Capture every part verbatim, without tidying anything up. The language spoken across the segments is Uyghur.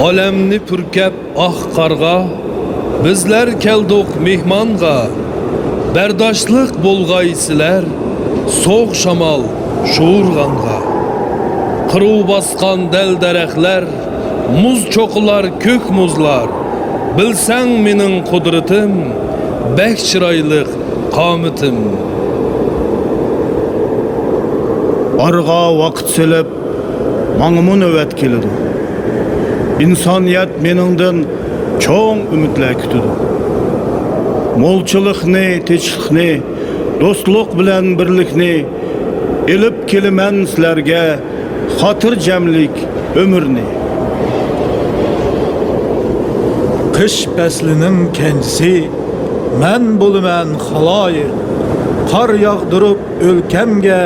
ئالەمنى پۈركەپ ئاق قارغا، بىزلەر كەلدۇق مېھمانغا. بەرداشلىق بولغاي سىلەر، سوغۇق شامال شۇۋۇرغانغا. قىرىۋ باسقان دەل-دەرەخلەر، مۇز چوققىلار، كۆك مۇزلار. بىلسەڭ مېنىڭ قۇدرىتىم، بەك چىرايلىق قامىتىم. ئارىغا ۋاقىت سېلىپ، ماڭىمۇ نۆۋەت كېلىدۇ. ئىنسانىيەت مېنىڭدىن چوڭ ئۈمىدلەر كۈتىدۇ. مولچىلىقنى، تىنچلىقنى، دوستلۇق بىلەن بىرلىكنى، ئېلىپ كېلىمەن سىلەرگە خاتىرجەملىك ئۆمۈرنى. قىش پەسلىنىڭ كەنجىسى، مەن بولىمەن خالايىق. قار ياغدۇرۇپ ئۆلكەمگە،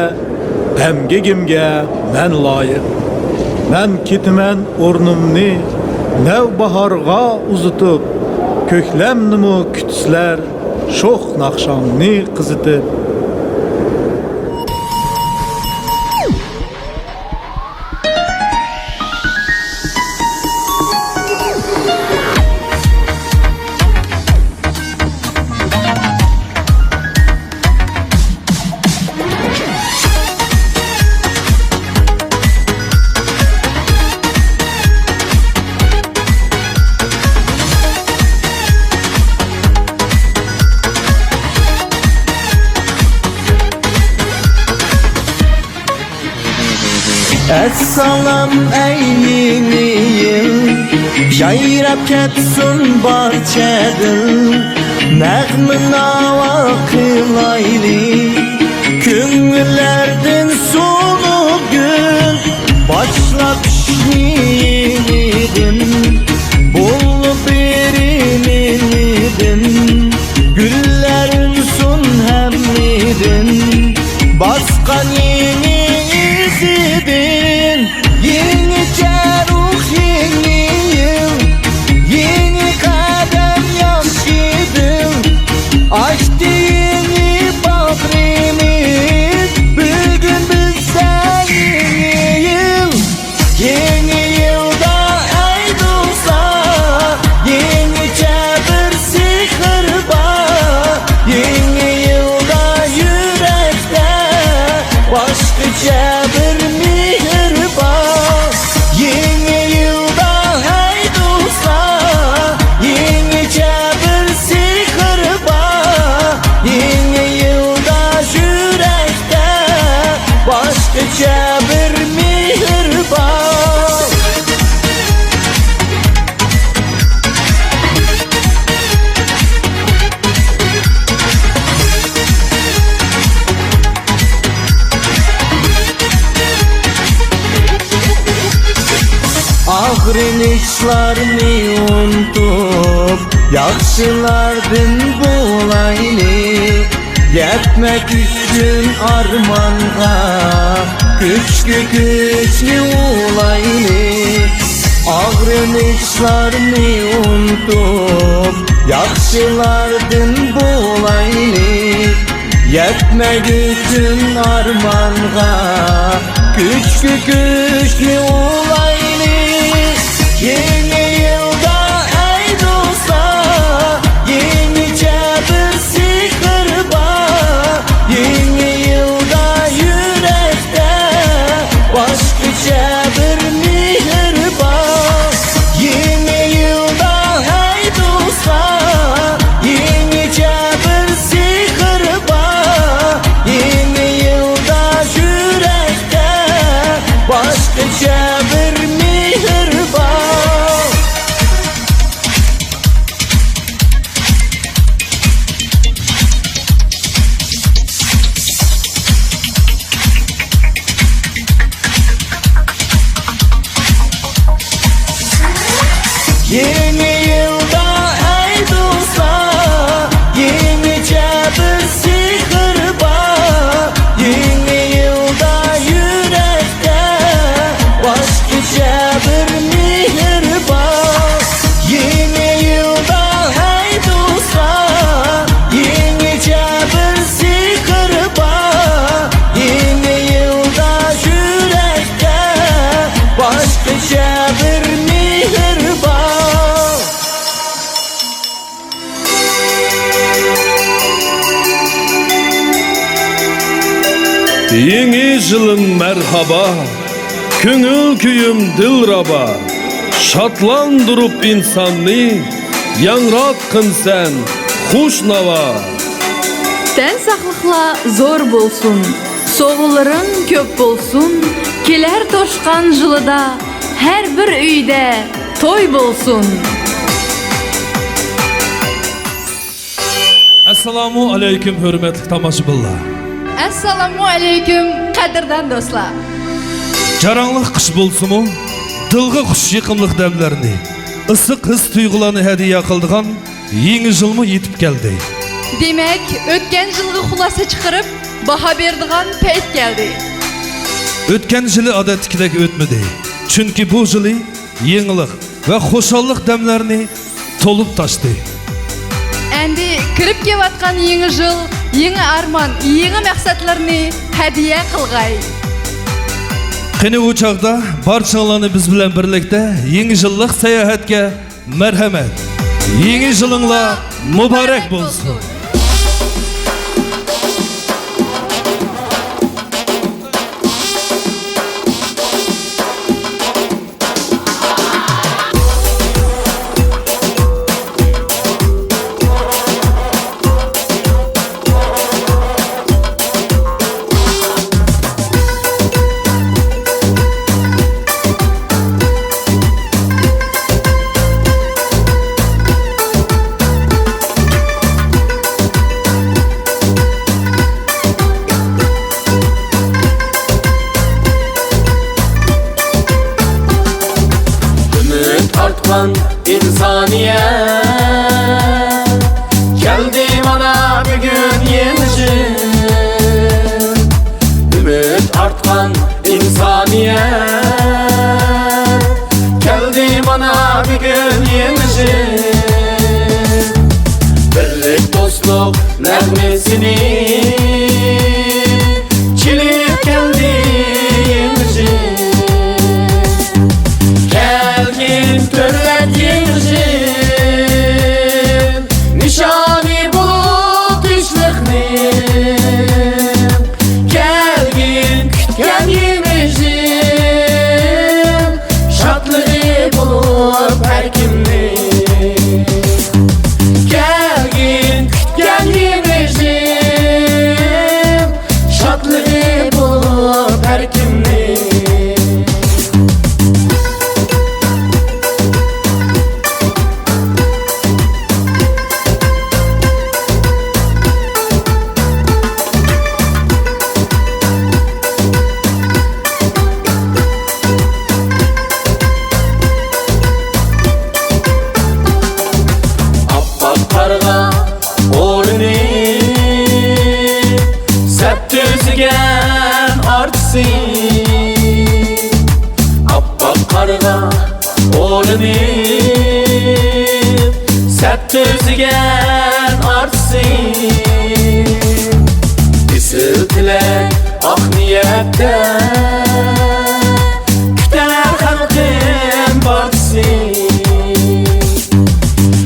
ئەمگىكىمگە مەن لايىق. مەن كېتىمەن ئورنۇمنى نەۋباھارغا ئۇزىتىپ، كۆكلەمنىمۇ كۈتسىلەر شوخ ناخشامنى قىزىتىپ. ئەسسالام ئەي يېڭى يىل، يايراپ كەتسۇن بارچە دىل. نەغمە ناۋا قىلايلى، كۆڭۈللەردىن سۇنۇق گۈل. باشلاپ ئىشنى يېڭىدىن، بولۇپ بېرىمىدىن. گۈللەر ئۈنسۇن ھەممىدىن، باسقان يېڭى ئىزىدىن. يېڭىچە روھ، يېڭى يىل، يېڭى قەدەم، ياخشى دىل. ئاچتى يېڭى باغرىمىز، بۈگۈن بىزدە يېڭى يىل. يېڭى يىلدا ئەي دوستلار، يېڭىچە بىر سېھىر بار. يېڭى يىلدا يۈرەكتە باشقىچە بىر مېھىر بار. يېڭى يىلدا ئەي دوستلار، يېڭىچە بىر سېھىر بار. يېڭى يىلدا يۈرەكتە باشقىچە بىر مېھىر بار. ئاغرىنىشلارنى ئۇنتۇپ، ياخشىلاردىن بولايلى. يەتمەك ئۈچۈن ئارمانغا، كۈچكە كۈچنى ئۇلايلى. ئاغرىنىشلارنى ئۇنتۇپ، ياخشىلاردىن بولايلى. يەتمەك ئۈچۈن ئارمانغا، كۈچكە كۈچنى ئۇلايلى. يېڭى يىلدا ئەي دوستلار، يېڭىچە بىر سېھىر بار. يېڭى يىلدا يۈرەكتە باشقىچە بىر مېھىر بار. يېڭى يىلدا ئەي دوستلار، يېڭىچە بىر سېھىر بار. يېڭى يىلدا يۈرەكتە باشقىچە بىر مېھىر بار. يېڭى يىلىم مەرھابا، كۆڭۈل كۈيۈم دىلرەبا، شادلاندۇرۇپ ئىنساننى، ياڭراتقىن سەن خۇش ناۋا. تەن ساقلىقلار زور بولسۇن، سوغۇلىرىڭ كۆپ بولسۇن، كېلەر توشقان يىلىدا ھەر بىر ئۆيدە توي بولسۇن. ئەسسالامۇ ئەلەيكۇم، ھۆرمەتلىك تاماشىبىنلار! ئەسسالامۇ ئەلەيكۇم، قەدىردان دوستلار! جاراڭلىق قىش بولسىمۇ، دىلغا خۇش يېقىملىق دەملەرنى، ئىسسىق ھېس-تۇيغۇلارنى ھەدىيە قىلىدىغان يېڭى يىلمۇ يېتىپ كەلدى. دېمەك، ئۆتكەن يىلغا خۇلاسە چىقىرىپ، باھا بېرىدىغان پەيت كەلدى. ئۆتكەن يىلى ئادەتتىكىدەك ئۆتمىدى، چۈنكى بۇ يىلى يېڭىلىق ۋە خۇشاللىق دەملەرنى تولۇپ تاشتى. ئەمدى كىرىپ كېلىۋاتقان يېڭى يىل يېڭى ئارمان، يېڭى مەقسەتلەرنى ھەدىيە قىلغاي. قېنى، ئۇ چاغدا بارچىڭلارنى بىز بىلەن بىرلىكتە يېڭى يىللىق ساياھەتكە مەرھەمەت! يېڭى يىلىڭلار مۇبارەك بولسۇن! ئۈمىد ئارتقان ئىنسانىيەت، كەلدى مانا بۈگۈن يېڭى يىل. ئۈمىد ئارتقان ئىنسانىيەت، كەلدى مانا بۈگۈن يېڭى يىل. بىرلىك، دوستلۇق نەغمىسىنى چېلىپ كەلدى يېڭى يىل. كەلگىن تۆرەت يېڭى يىل، نىشانى بولۇپ تىنچلىقنى. كەلگىن كۈتكەن يېڭى يىل، شادلىقى بولۇپ ھەر كىمنىڭ. كەلگىن كۈتكەن يېڭى يىل، شادلىقى بولۇپ ھەر كىمنىڭ. ئاپئاق قارغا ئورىنى سەپ تۈزگەن ئارچىسى. ئاپئاق قارغا ئورىنى سەپ تۈزگەن ئارچىسى. ئېسىل تىلەك ئاق نىيەتتە، كۈتەر خەلقىم بارچىسى.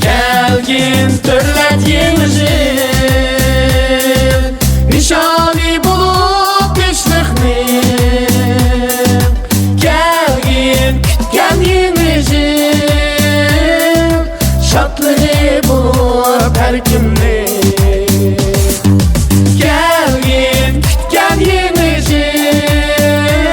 كەلگىن تۆرەت يېڭى يىل، نىشانى بولۇپ تىنچلىقنىڭ. كەلگىن كۈتكەن يېڭى يىل، شادلىقى بولۇپ ھەر كىمنىڭ. كەلگىن كۈتكەن يېڭى يىل،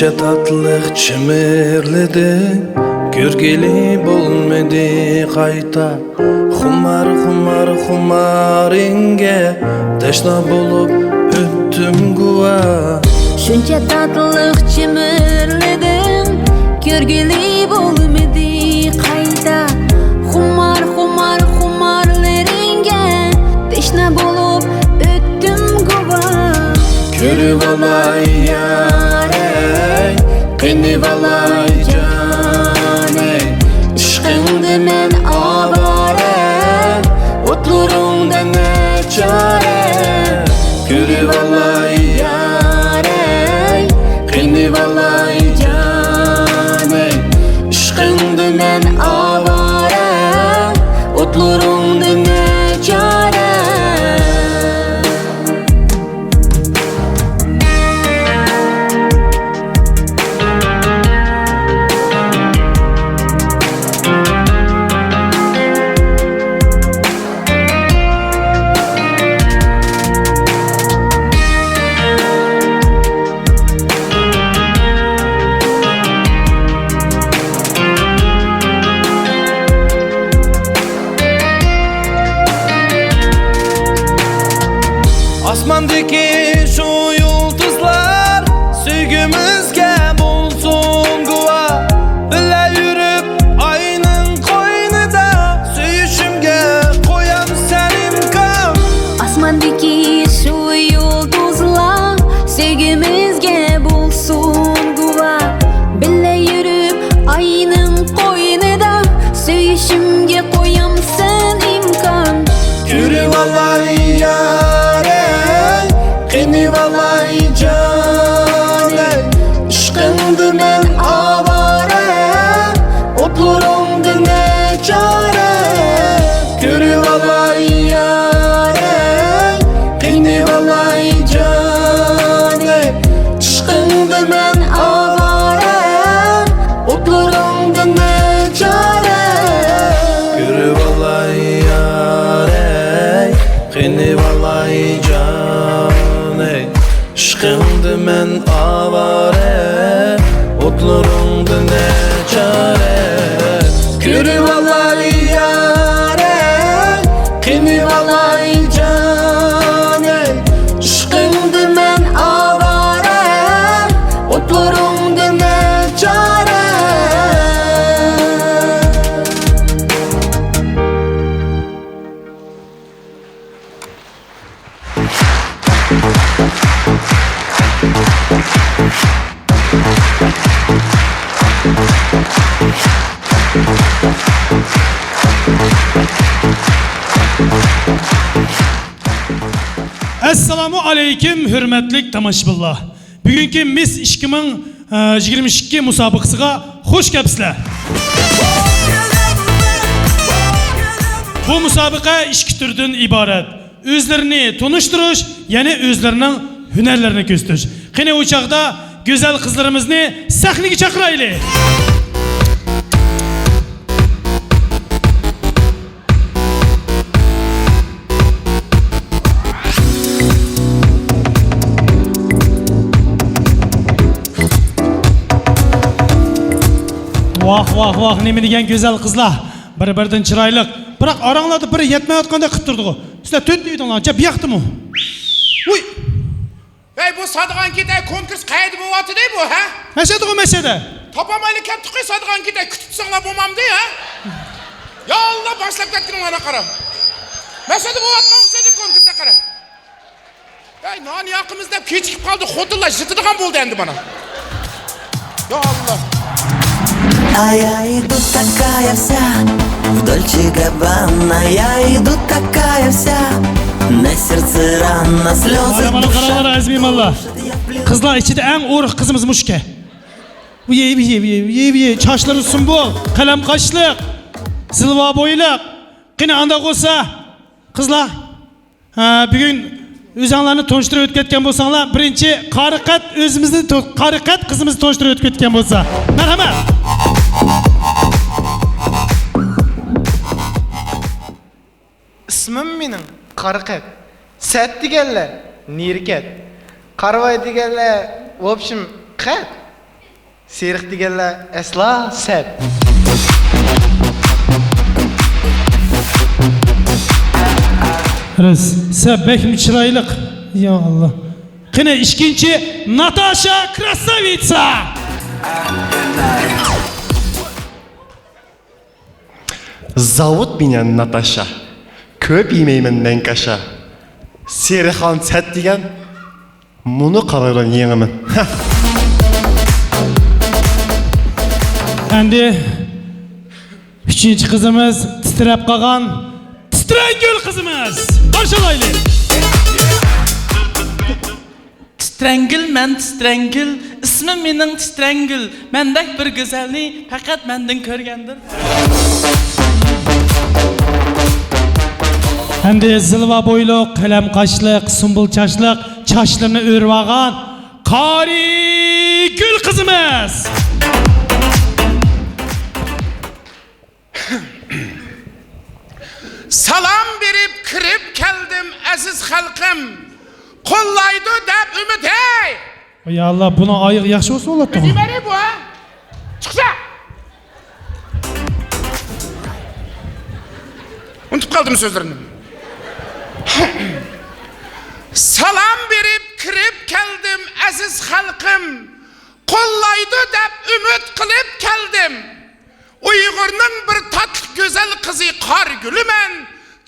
شۇنچە تاتلىق چىمىرلىدىم، كۆرگىلى بولمىدى قايتا. خۇمار، خۇمار، خۇمارىڭگە تەشنا بولۇپ ئۆتتۈم گۇۋاھ. شۇنچە تاتلىق چىمىرلىدىم، كۆرگىلى بولمىدى قايتا. خۇمار، خۇمار، خۇمارلىرىڭگە تەشنا بولۇپ ئۆتتۈم گۇۋاھ. كۆرۈۋالاي يار ئەي، قېنىۋالاي جان ئەي، ئىشقىڭدا مەن ئاۋارە، ئوتلىرىڭدا ناچارە. كۆرۈۋالاي يار ئەي، قېنىۋالاي جان ئەي، ئىشقىڭدا مەن ئاۋارە، ئوتلىرىڭدا ناچارە. ئاسماندىكى شۇ يۇلتۇزلار سۆيگۈمىزگە بولسۇن گۇۋاھ. بىللە يۈرۈپ ئاينىڭ قوينىدا، سۆيۈشۈمگە قويامسەن ئىمكان؟ ئاسماندىكى شۇ يۇلتۇزلار سۆيگۈمىزگە بولسۇن گۇۋاھ. بىللە يۈرۈپ ئاينىڭ قوينىدا، سۆيۈشۈمگە قويامسەن ئىمكان؟ كۆرۈۋالاي يار ئەي، قېنىۋالاي جان ئەي، ئىشقىڭدا مەن ئاۋارە، ئوتلىرىڭدا ناچارە. كۆرۈۋالاي يار ئەي، قېنىۋالاي جان ئەي، ئىشقىڭدا مەن ئاۋارە، ئوتلىرىڭدا ناچارە. كۆرۈۋالاي يار ئەي، قېنىۋالاي جان ئەي، ئىشقىڭدا مەن ئاۋارە، ئوتلىرىڭدا ناچارە. كۆرۈۋالاي يار ئەي، قېنىۋالاي جان ئەي، ئىشقىڭدا مەن ئاۋارە، ئوتلىرىڭدا ناچارە. ئەسسالامۇ ئەلەيكۇم، ھۆرمەتلىك تاماشىبىنلار! بۈگۈنكى مىس ئىككى مىڭ يىگىرمە ئىككى مۇسابىقىسىغا خۇش كەپسىلەر! بۇ مۇسابىقە ئىككى تۈردىن ئىبارەت. ئۆزلىرىنى تونۇشتۇرۇش، يەنى ئۆزلىرىنىڭ ھۈنەرلىرىنى كۆرسىتىش. قېنى، ئۇ چاغدا گۈزەل قىزلىرىمىزنى سەھنىگە چاقىرايلى! ۋاھ، ۋاھ، ۋاھ، نېمە دېگەن گۈزەل قىزلار! بىر-بىرىدىن چىرايلىق. بىراق ئاراڭلاردا بىرى يەتمەيۋاتقاندەك قىلىپ تۇرىدىغۇ. سىلەر تۆت دېدىڭلار، جا بۇ ياقتىمۇ؟ ۋۇي! ھەي، بۇ سادىغان كېتەي كونكۇرس قەيەردە بولۇۋاتىدۇ بۇ، ھە؟ مەشەدىغۇ، مەشەدە. تاپالمايلا كەتتۇقۇ، سادىغان كېتەي، كۈتۈپ تۇرساڭلار بولمامدۇ، ھە؟ يا ئاللا، باشلاپ كەتكىنىڭلارغا قارا. مەشەدە بولۇۋاتقان ئوخشايدۇ كونكۇرسقا قارا. ھەي، نان ياقىمىز دەپ كېچىكىپ قالدى، خوتۇنلار يېتىدىغان بولدى ئەمدى مانا. يا ئاللا. А я иду такая вся, в Дольче Габбана, я иду такая вся, на сердце рана, слёзы в душе. قاراڭلار، ئەزىز مېھمانلار. قىزلار ئىچىدە ئەڭ ئورۇق قىزىمىز مۇشۇكەن. ۋىي، ۋىي، ۋىي، ۋىي، ۋىي. چاچلىرى سۇمبۇل، قەلەم قاشلىق، زىلۋا بويلۇق. قېنى، ئانداق بولسا، قىزلار، ھە، بۈگۈن ئۆزۈڭلارنى تونۇشتۇرۇپ ئۆتۈپ كەتكەن بولساڭلار، بىرىنچى قارىقەت ئۆزىمىزنى تو-، قارىقەت قىزىمىزنى تونۇشتۇرۇپ ئۆتۈپ كەتكەن بولسا. مەرھەمەت! ئىسمىم مېنىڭ قارىقەت. سەت دېگەنلەر نېرىكەت. قارىۋاي دېگەنلەر، ۋوبشېم، قەت. سېرىق دېگەنلەر ئەسلا سەت. راست، سەت بەكمۇ چىرايلىق. يا ئاللا. قېنى، ئىككىنچى، ناتاشا كراساۋىتسا. زاۋۇت مېنىڭ ناتاشا، كۆپ يېمەيمەن مەن كاشا. سېرىخان سەت دېگەن، مۇنۇ قارىغىلى يېڭىمەن. ئەمدى ئۈچىنچى قىزىمىز، تىترەپ قالغان تىترەڭگۈل قىزىمىز. قارشى ئالايلى. تىترەڭگۈل، مەن تىترەڭگۈل، ئىسمىم مېنىڭ تىترەڭگۈل. مەندەك بىر گۈزەلنى پەقەت مەندىن كۆرگەندۇر. ئەمدى زىلۋا بويلۇق، قەلەم قاشلىق، سۇمبۇل چاچلىق، چاچلىرىنى ئۆرۈۋالغان قارىگۈل قىزىمىز. سالام بېرىپ كىرىپ كەلدىم، ئەزىز خەلقىم. قوللايدۇ دەپ ئۈمىد، ھەي! يا ئاللا، بۇنىڭ ئايىغى ياخشى بولسا بولاتتىغۇ. نېمە بۇ، ھە؟ چىقسا! ئۇنتۇپ قالدىم سۆزلىرىنى. سالام بېرىپ كىرىپ كەلدىم، ئەزىز خەلقىم. قوللايدۇ دەپ ئۈمىد قىلىپ كەلدىم. ئۇيغۇرنىڭ بىر تاتلىق گۈزەل قىزى قارىگۈلىمەن،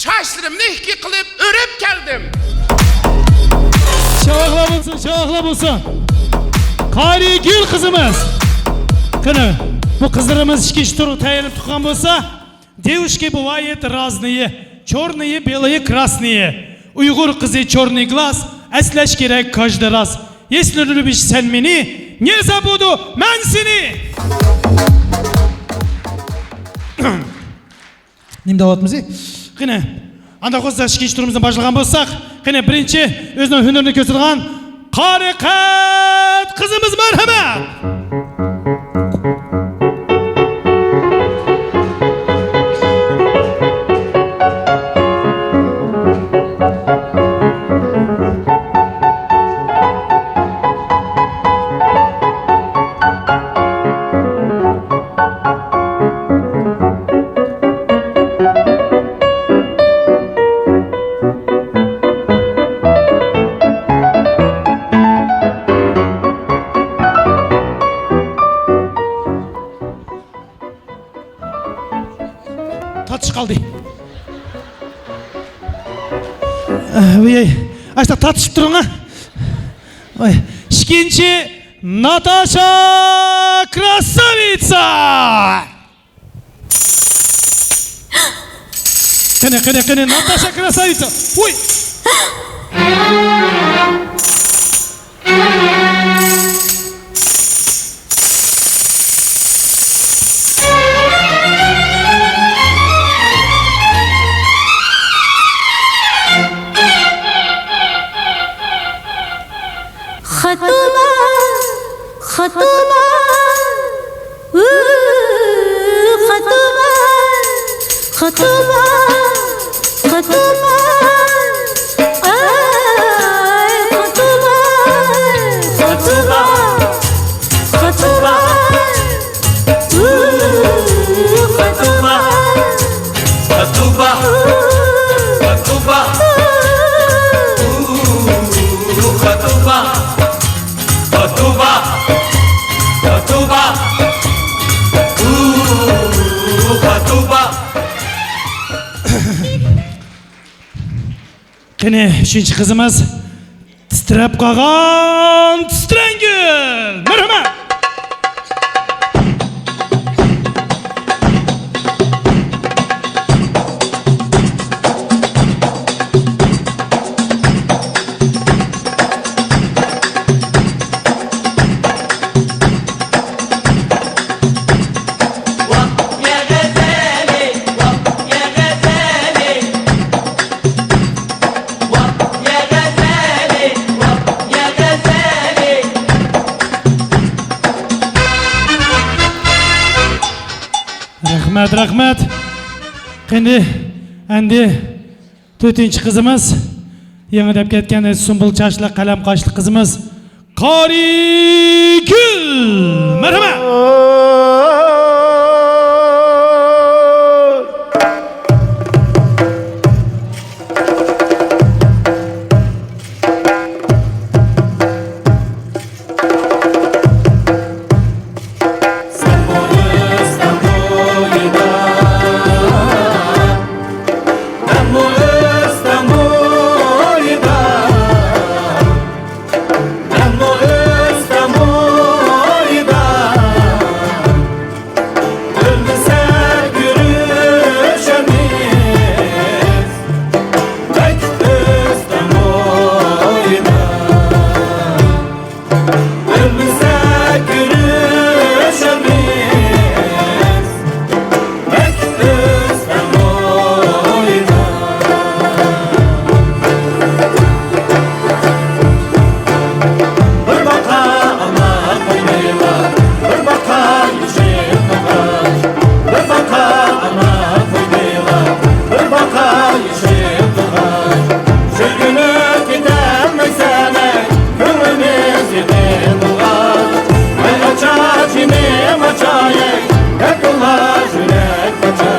چاچلىرىمنى ئىككى قىلىپ ئۆرۈپ كەلدىم. شاۋقۇنلار بولسۇن، شاۋقۇنلار بولسۇن. قارىگۈل قىزىمىز. قېنى، بۇ قىزلىرىمىز ئىككىنچى تۇرغا تەييارلىنىپ تۇرغان بولسا، девушки бывают разные, чёрные, белые, красные. ئۇيغۇر قىزى چۆرنى گىلاس، ئەسلەش كېرەك كاژدى راس. Если любишь سەن مېنى، не забуду مەن سېنى. نېمە دەۋاتىمىز؟ قېنى، ئانداق بولسا، ئىككىنچى تۇرىمىزنى باشلىغان بولساق، قېنى، بىرىنچى ئۆزىنىڭ ھۈنىرىنى كۆرسىتىدىغان قارىقەت قىزىمىز، مەرھەمەت! تارتىش قالدى. ۋىي، ئاشتا تارتىشىپ تۇرۇڭ، ھە. ۋاي. ئىككىنچى، ناتاشا كراساۋىتسا. قېنى، قېنى، قېنى، ناتاشا كراساۋىتسا. ۋۇي. خەتۇبا، خەتۇبا، ئۇ، خەتۇبا، خەتۇبا، خەتۇبا، ئەي خەتۇبا، خەتۇبا، خەتۇبا. قېنى، ئۈچىنچى قىزىمىز. تىترەپ قالغان تىترەڭگۈل! مەرھەمەت! رەھمەت، رەھمەت. قېنى، ئەمدى تۆتىنچى قىزىمىز، يېڭى دەپ كەتكەن سۇمبۇل چاچلىق، قەلەم قاشلىق قىزىمىز. قارىگۈل. مەرھەمەت. ئۆلمىسەك كۆرۈشەرمىز، قايتىپ ئۆستەڭ بويىدا. ئۆلمىسەك كۆرۈشەرمىز، قايتىپ ئۆستەڭ بويىدا. بىر باقا ئانا قوينىغا، بىر باقا يېشىل توقاچ، بىر باقا ئانا قوينىغا، بىر باقا يېشىل توقاچ. سۆيگۈنى كېتەلمەيسەن، كۆڭلىمىز يېقىن بولغاچ. ھەي ئاچا، جېنىم ئاچاي، دەپ يوللاش يۈرەك قاچا.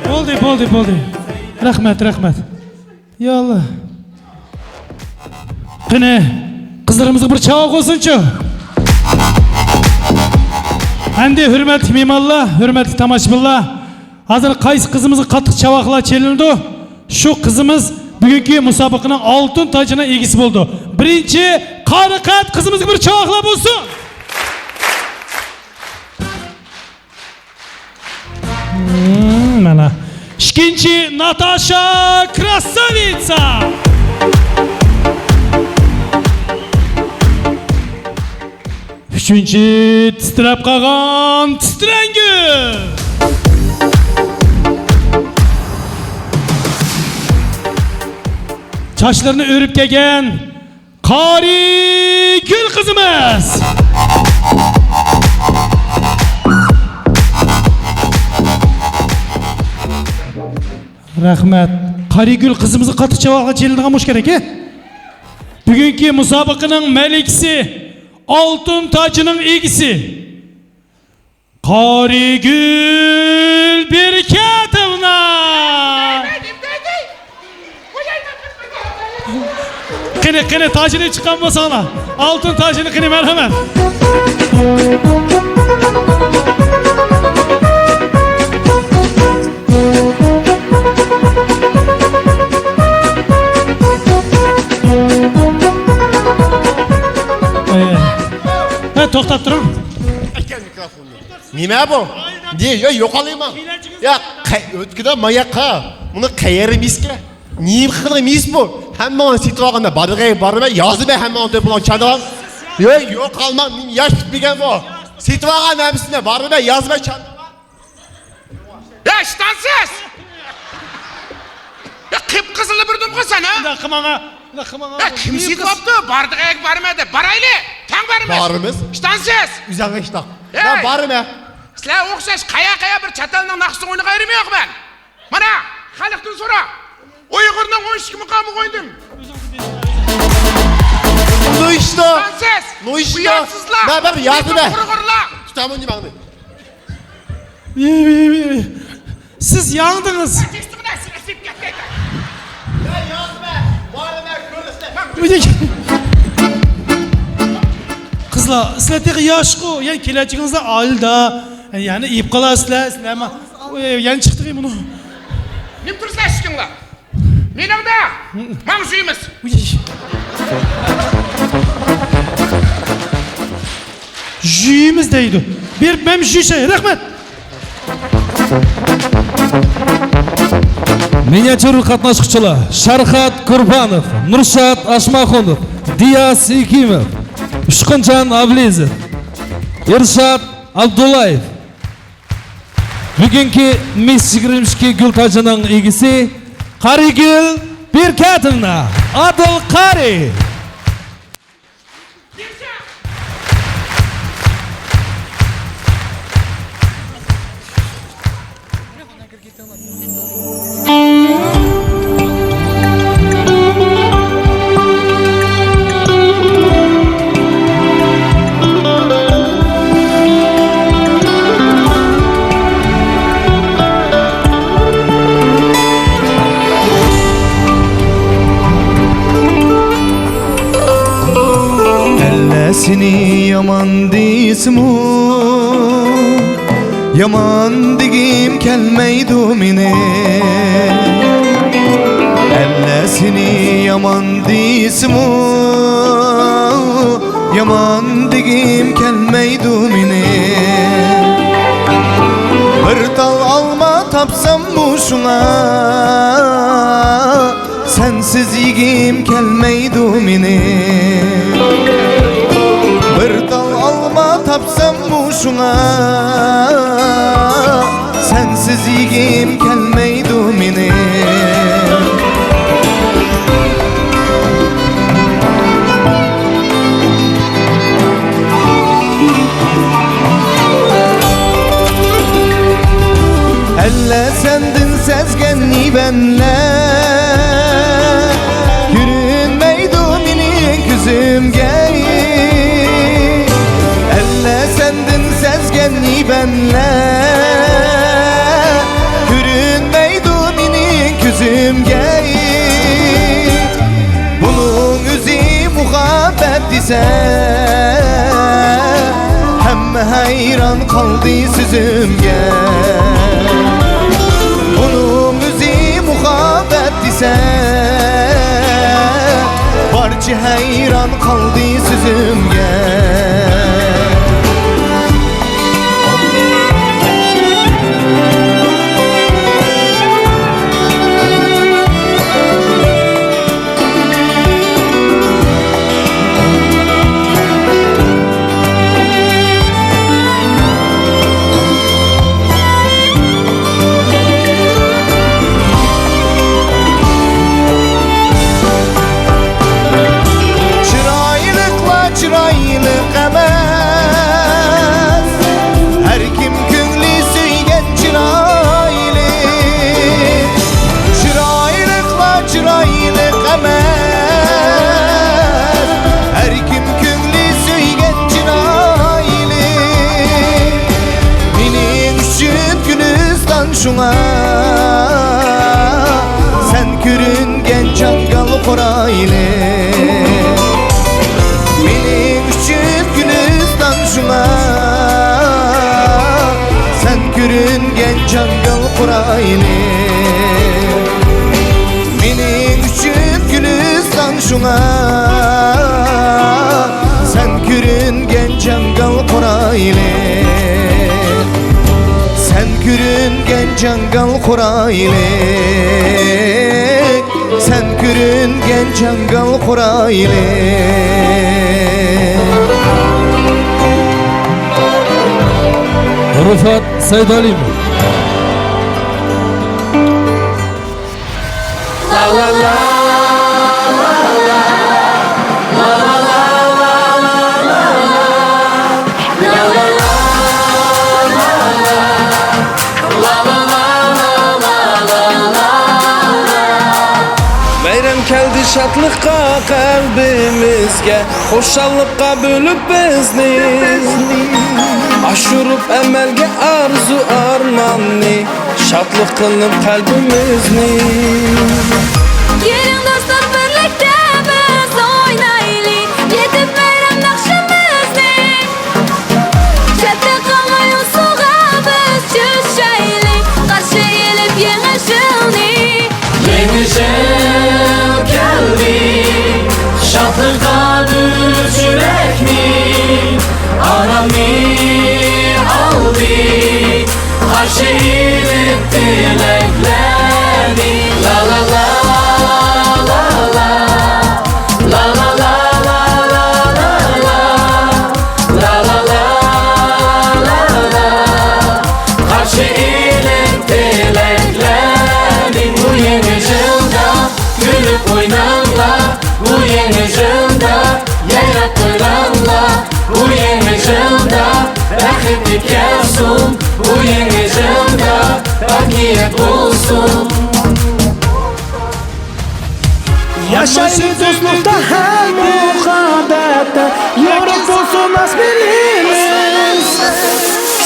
بولدى، بولدى، بولدى. رەھمەت، رەھمەت. يا ئاللا. قېنى، قىزلىرىمىزغا بىر چاۋاك بولسۇنچۇ. ئەمدى ھۆرمەتلىك مېھمانلار، ھۆرمەتلىك تاماشىبىنلار، ھازىر قايسى قىزىمىزغا قاتتىق چاۋاكلار چېلىنىدۇ، شۇ قىزىمىز بۈگۈنكى مۇسابىقىنىڭ ئالتۇن تاجىنىڭ ئىگىسى بولىدۇ. بىرىنچى قارىقەت قىزىمىزغا بىر چاۋاكلار بولسۇن. مم، مانا. ئىككىنچى، ناتاشا كراساۋىتسا. ئۈچىنچى، تىترەپ قالغان تىترەڭگۈ. چاچلىرىنى ئۆرۈپ كەلگەن قارىگۈل قىزىمىز. رەھمەت. قارىگۈل قىزىمىزغا قاتتىق چاۋاكلار چېلىنىدىغان بولۇشى كېرەك. بۈگۈنكى مۇسابىقىنىڭ مەلىكىسى، ئالتۇن تاجىنىڭ ئىگىسى. قارىگۈل بىركەتوۋنا! قېنى، قېنى، تاجىنى چىققان بولساڭلار. ئالتۇن تاجىنى قېنى، مەرھەمەت. ھە، توختاپ تۇرۇڭ. نېمە بۇ؟ نېمە يا يوقالايمەن. يا ئۆتكىدە ماياققا. بۇنى قەيەردە مىسكە؟ نېمە قىلغان مىس بۇ؟ ھەممىڭلار سېتىۋالغاندا بارغاي بارمەن يازىمەن ھەممىڭلار تېلېفونغا چاندىغان. يا يوقالماڭ، ياش پۈتمىگەن بۇ. سېتىۋالغان ھەممىسىنى بارمەن يازىمەن چاندىغان. يا ئىشتانسىز! يا قىپقىزىللا بىردىم قىلسان ھە؟ ئۇنداق قىلماڭا، ئۇنداق قىلماڭا. يا كىم سېتىۋاپتۇ؟ بارىدىغان يەرگە بارىمەن دەپ بارايلى. تەڭ بارىمىز. بارىمىز. ئىشتانسىز! ئۆزۈڭگە ئىشتاق. ھەي! يا بارىمەن. سىلەر ئوخشاش قەيە-قەيە بىر چەت ئەلنىڭ ناخشىسىنى ئوينىغان يېرىم يوق مەن. مانا، خەلقتىن سورا. ئۇيغۇرنىڭ ئون ئىككى مۇقامىغا ئوينىدىم. بۇ ئىشتا. ئىشتانسىز! بۇ ئىشتا. ئۇياتسىزلار! مەن بىر يازدىم. قۇرغۇرلار! تۇتامەن دېمەڭنى. سىز ياڭدىڭىز. قىزلار، سىلەر تېخى ياشقۇ، يەنە كېلەچىكىڭىزدە ئائىلىدە، يەنە ئېيىپ قالارسىلەر، سىلەر ما-، يەنە چىقتى مۇنۇ. نېمە تۇرسىلەر ئىشىكىڭلار؟ مېنىڭدە ماڭ جۈيمىز. جۈيمىز دەيدۇ. بېرىپ مەن جۈيسەي. رەھمەت. مىنىياتيۇر قاتناشقۇچىلار: شارخات قۇربانوف، نۇرشات ئاشماخۇنوف، دىياس ھېكىموف، ئۇچقۇنجان ئابلىزوف، ئىرشات ئابدۇللايېف. بۈگۈنكى مىس يىگىرمە ئىككى گۈل تاجىنىڭ ئىگىسى قارىگۈل بىركەتوۋنا، ئادىل قارى. دېسىمۇ، يامان دېگۈم كەلمەيدۇ مېنى. ئەللە سېنى يامان دېسىمۇ، يامان دېگۈم كەلمەيدۇ مېنى. بىر تال ئالما تاپساممۇ شۇڭا، سەنسىز يېگۈم كەلمەيدۇ مېنى. بىر تال ئالما تاپساممۇ شۇڭا، سەنسىز يېگۈم كەلمەيدۇ مېنى. ئەللە سەندىن سەزگەن نېمەملەر كۆرۈنمەيدۇ مېنىڭ كۆزۈمگە. ئەللە سەندىن سەزگەن نېمەملەر كۆرۈنمەيدۇ مېنىڭ كۆزۈمگە. بۇنىڭ ئۆزى مۇھەببەت دېسە، ھەممە ھەيران قالدى سۆزۈمگە. بۇنىڭ ئۆزى مۇھەببەت دېسە، بارچە ھەيران قالدى سۆزۈمگە. چىرايلىقلار چىرايلىق ئەمەس، ھەركىم كۆڭلى سۆيگەن چىرايلىق. چىرايلىقلار چىرايلىق ئەمەس، ھەركىم كۆڭلى سۆيگەن چىرايلىق. مېنىڭ ئۈچۈن گۈلىستان شۇڭا، سەن كۆرۈنگەن جاڭگال قورايلىق. مېنىڭ ئۈچۈن گۈلىستان شۇڭا، سەن كۆرۈنگەن جاڭگال قورايلىق. مېنىڭ ئۈچۈن گۈلىستان شۇڭا، سەن كۆرۈنگەن جاڭگال قورايلىق. سەن كۆرۈنگەن جاڭگال قورايلىق. سەن كۆرۈنگەن جاڭگال قورايلىق. رۇفات سەيدالىيېۋا. بايرام كەلدى شادلىققا قەلبىمىزگە، خۇشاللىققا بۆلۈپ بىزنى. ئاشۇرۇپ ئەمەلگە ئارزۇ ئارماننى، شادلىق قىلىپ قەلبىمىزنى. كېلىڭ دوستلار بىرلىكتە بىز ئوينايلى، يېتىپ بايرام ناخشىمىزنى. چەتتە قالماي ئۇسسۇلغا بىز چۈشەيلى، قارشى ئېلىپ يېڭى يىلنى. يېڭى يىل كەلدى، شادلىققا بۆلۈپ يۈرەكنى، ئارامنى ئالدى، قارشى ئېلىپ تىلەكلەرنى. لا لا لا، لا لا. لا لا لا لا لا لا لا. لا لا لا لا لا لا. قارشى ئېلىڭ تىلەكلەرنى. بۇ يېڭى يىلدا كۈلۈپ ئويناڭلار، بۇ يېڭى يىلدا يايراپ تويلاڭلار، بۇ يېڭى يىلدا بەخت كەلسۇن، بۇ يېڭى يىلدا بەرىكەت بولسۇن. ياشايلى دوستلۇقتا ھەم مۇھەببەتتە، يورۇق بولسۇن ئاسمىنىمىز،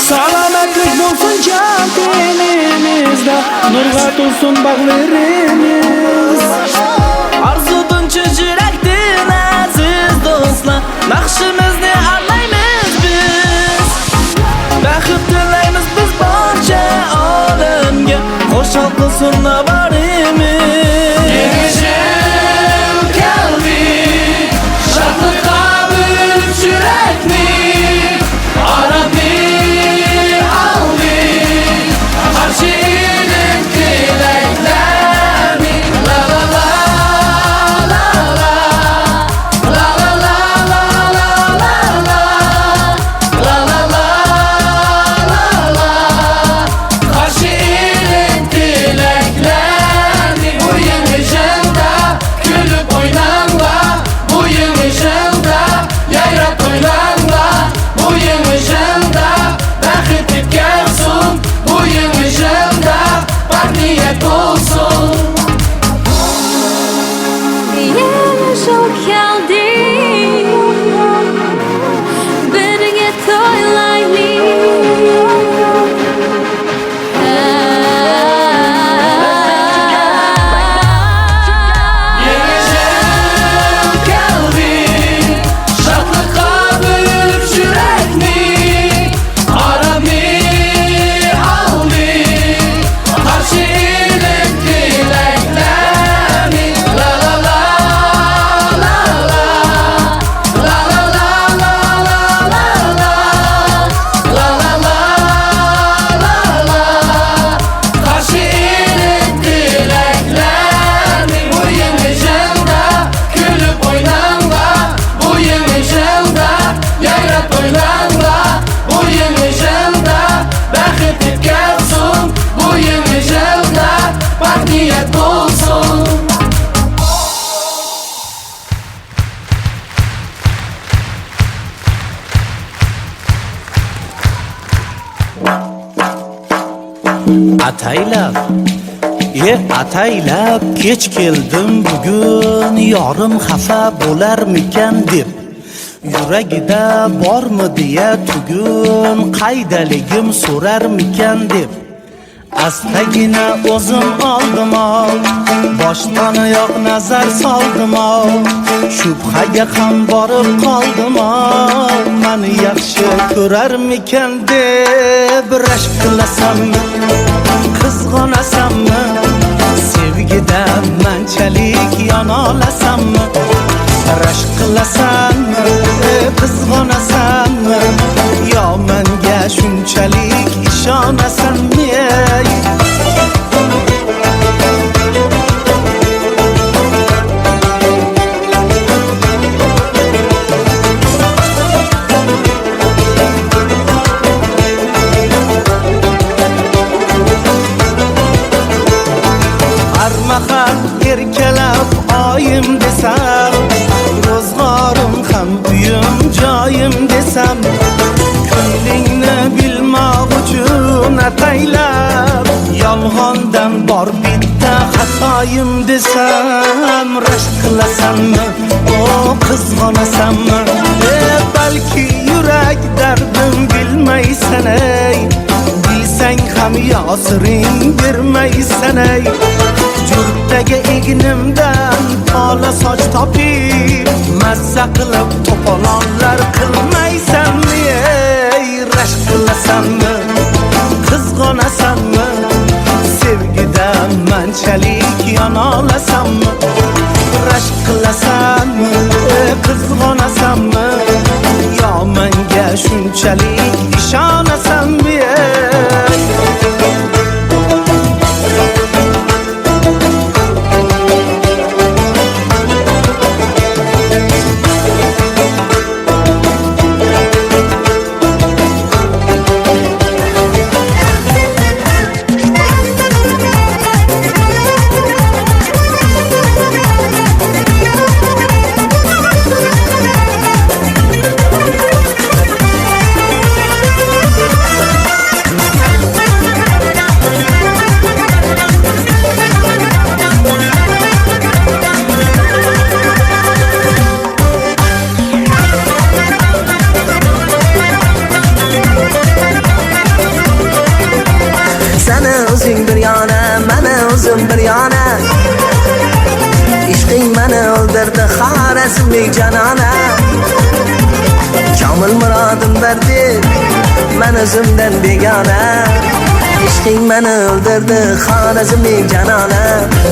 سالامەتلىك بولسۇن جان تېنىمىزدە، نۇرغا تولسۇن باغلىرىمىز. ئارزۇدىن چىن يۈرەكتىن ئەزىز دوستلار، ناخشىمىزنى ئاڭلايمىز بىز. بولسۇن. يەنە شۇ كەلدى، بىرگە تويلايلى. يېڭى يىل كەلدى، شادلىققا بۆلۈپ يۈرەكنى، ئارامنى ئالدى، قارشى ئېلىپ تىلەكلەرنى. لا لا لا، لا لا. قارشى ئېلىپ تىلەكلەرنى، بۇ يېڭى يىلدا كۈلۈپ ئويناڭلار، بۇ يېڭى يىلدا يايراپ ئويناڭلار، بۇ يېڭى يىلدا بەخت كەلسۇن، بۇ يېڭى يىلدا پاك نىيەت بولسۇن. ئاتايلاپ، ئى ئاتايلاپ، كەچ كەلدىم بۈگۈن، يارىم خەپە بولارمىكەن دەپ، يۈرىكىدە بارمۇ دېيە تۈگۈن، قايدىلىكىم سورارمىكەن دەپ. ئاستىگىنە ئۆزۈم ئالدىم-ئاۋ، باشتان-ئاياق نەزەر سالدىم-ئاۋ، شۈبھىگە خام بېرىپ قالدىم-ئاۋ، مېنى ياخشى كۆرەرمىكەن دەپ. رەشك قىلىسەنمۇ، قىزغىنىسەنمۇ، سەۋگىدە مەنچىلىك يانالىسەنمۇ؟ رەشك قىلىسەنمۇ، قىزغىنىسەنمۇ، يا مەنگە شۇنچىلىك ئىشىنىسەنمۇ؟ ھەر ماھال ئەركىلەپ ئايىم دېسەم، روزغارىم ھەم ئۆيۈم جايىم دېسەم، كۆڭلۈڭنى بىلمەك ئۈچۈن ئاتايلاپ، يالغاندىن بار بىتتە خاتايىم دېسەم، رەشك قىلىسەنمۇ، ئۇ قىزغىنىسەنمۇ؟ ئە، بەلكى يۈرەك دەردىم بىلمەيسەن ئەي، بىلسەڭ خام ياسىرىڭ بەرمەيسەن ئەي. جۈرتەگە ئېگىنىمدىن تالا ساچ تاپىپ، مەززە قىلىپ توپىلاڭلار قىلمايسەنمۇ ئەي؟ رەشك قىلىسەنمۇ، قىزغىنىسەنمۇ؟ سەۋگىدە مەنچىلىك يانالىسەنمۇ؟ رەشك قىلىسەنمۇ، قىزغىنىسەنمۇ؟ يا مەنگە شۇنچىلىك ئىشىنىسەنمۇ ئەي؟ سەن ئۆزۈڭ بىر يانا، مەن ئۆزۈم بىر يانا. ئىشقىڭ مېنى ئۆلدۈردى، خارەزملىك جانانە. كامىل مۇرادىم بەردى، مەن ئۆزۈمدىن بىگانە. ئىشقىڭ مېنى ئۆلدۈردى، خارەزملىك جانانە.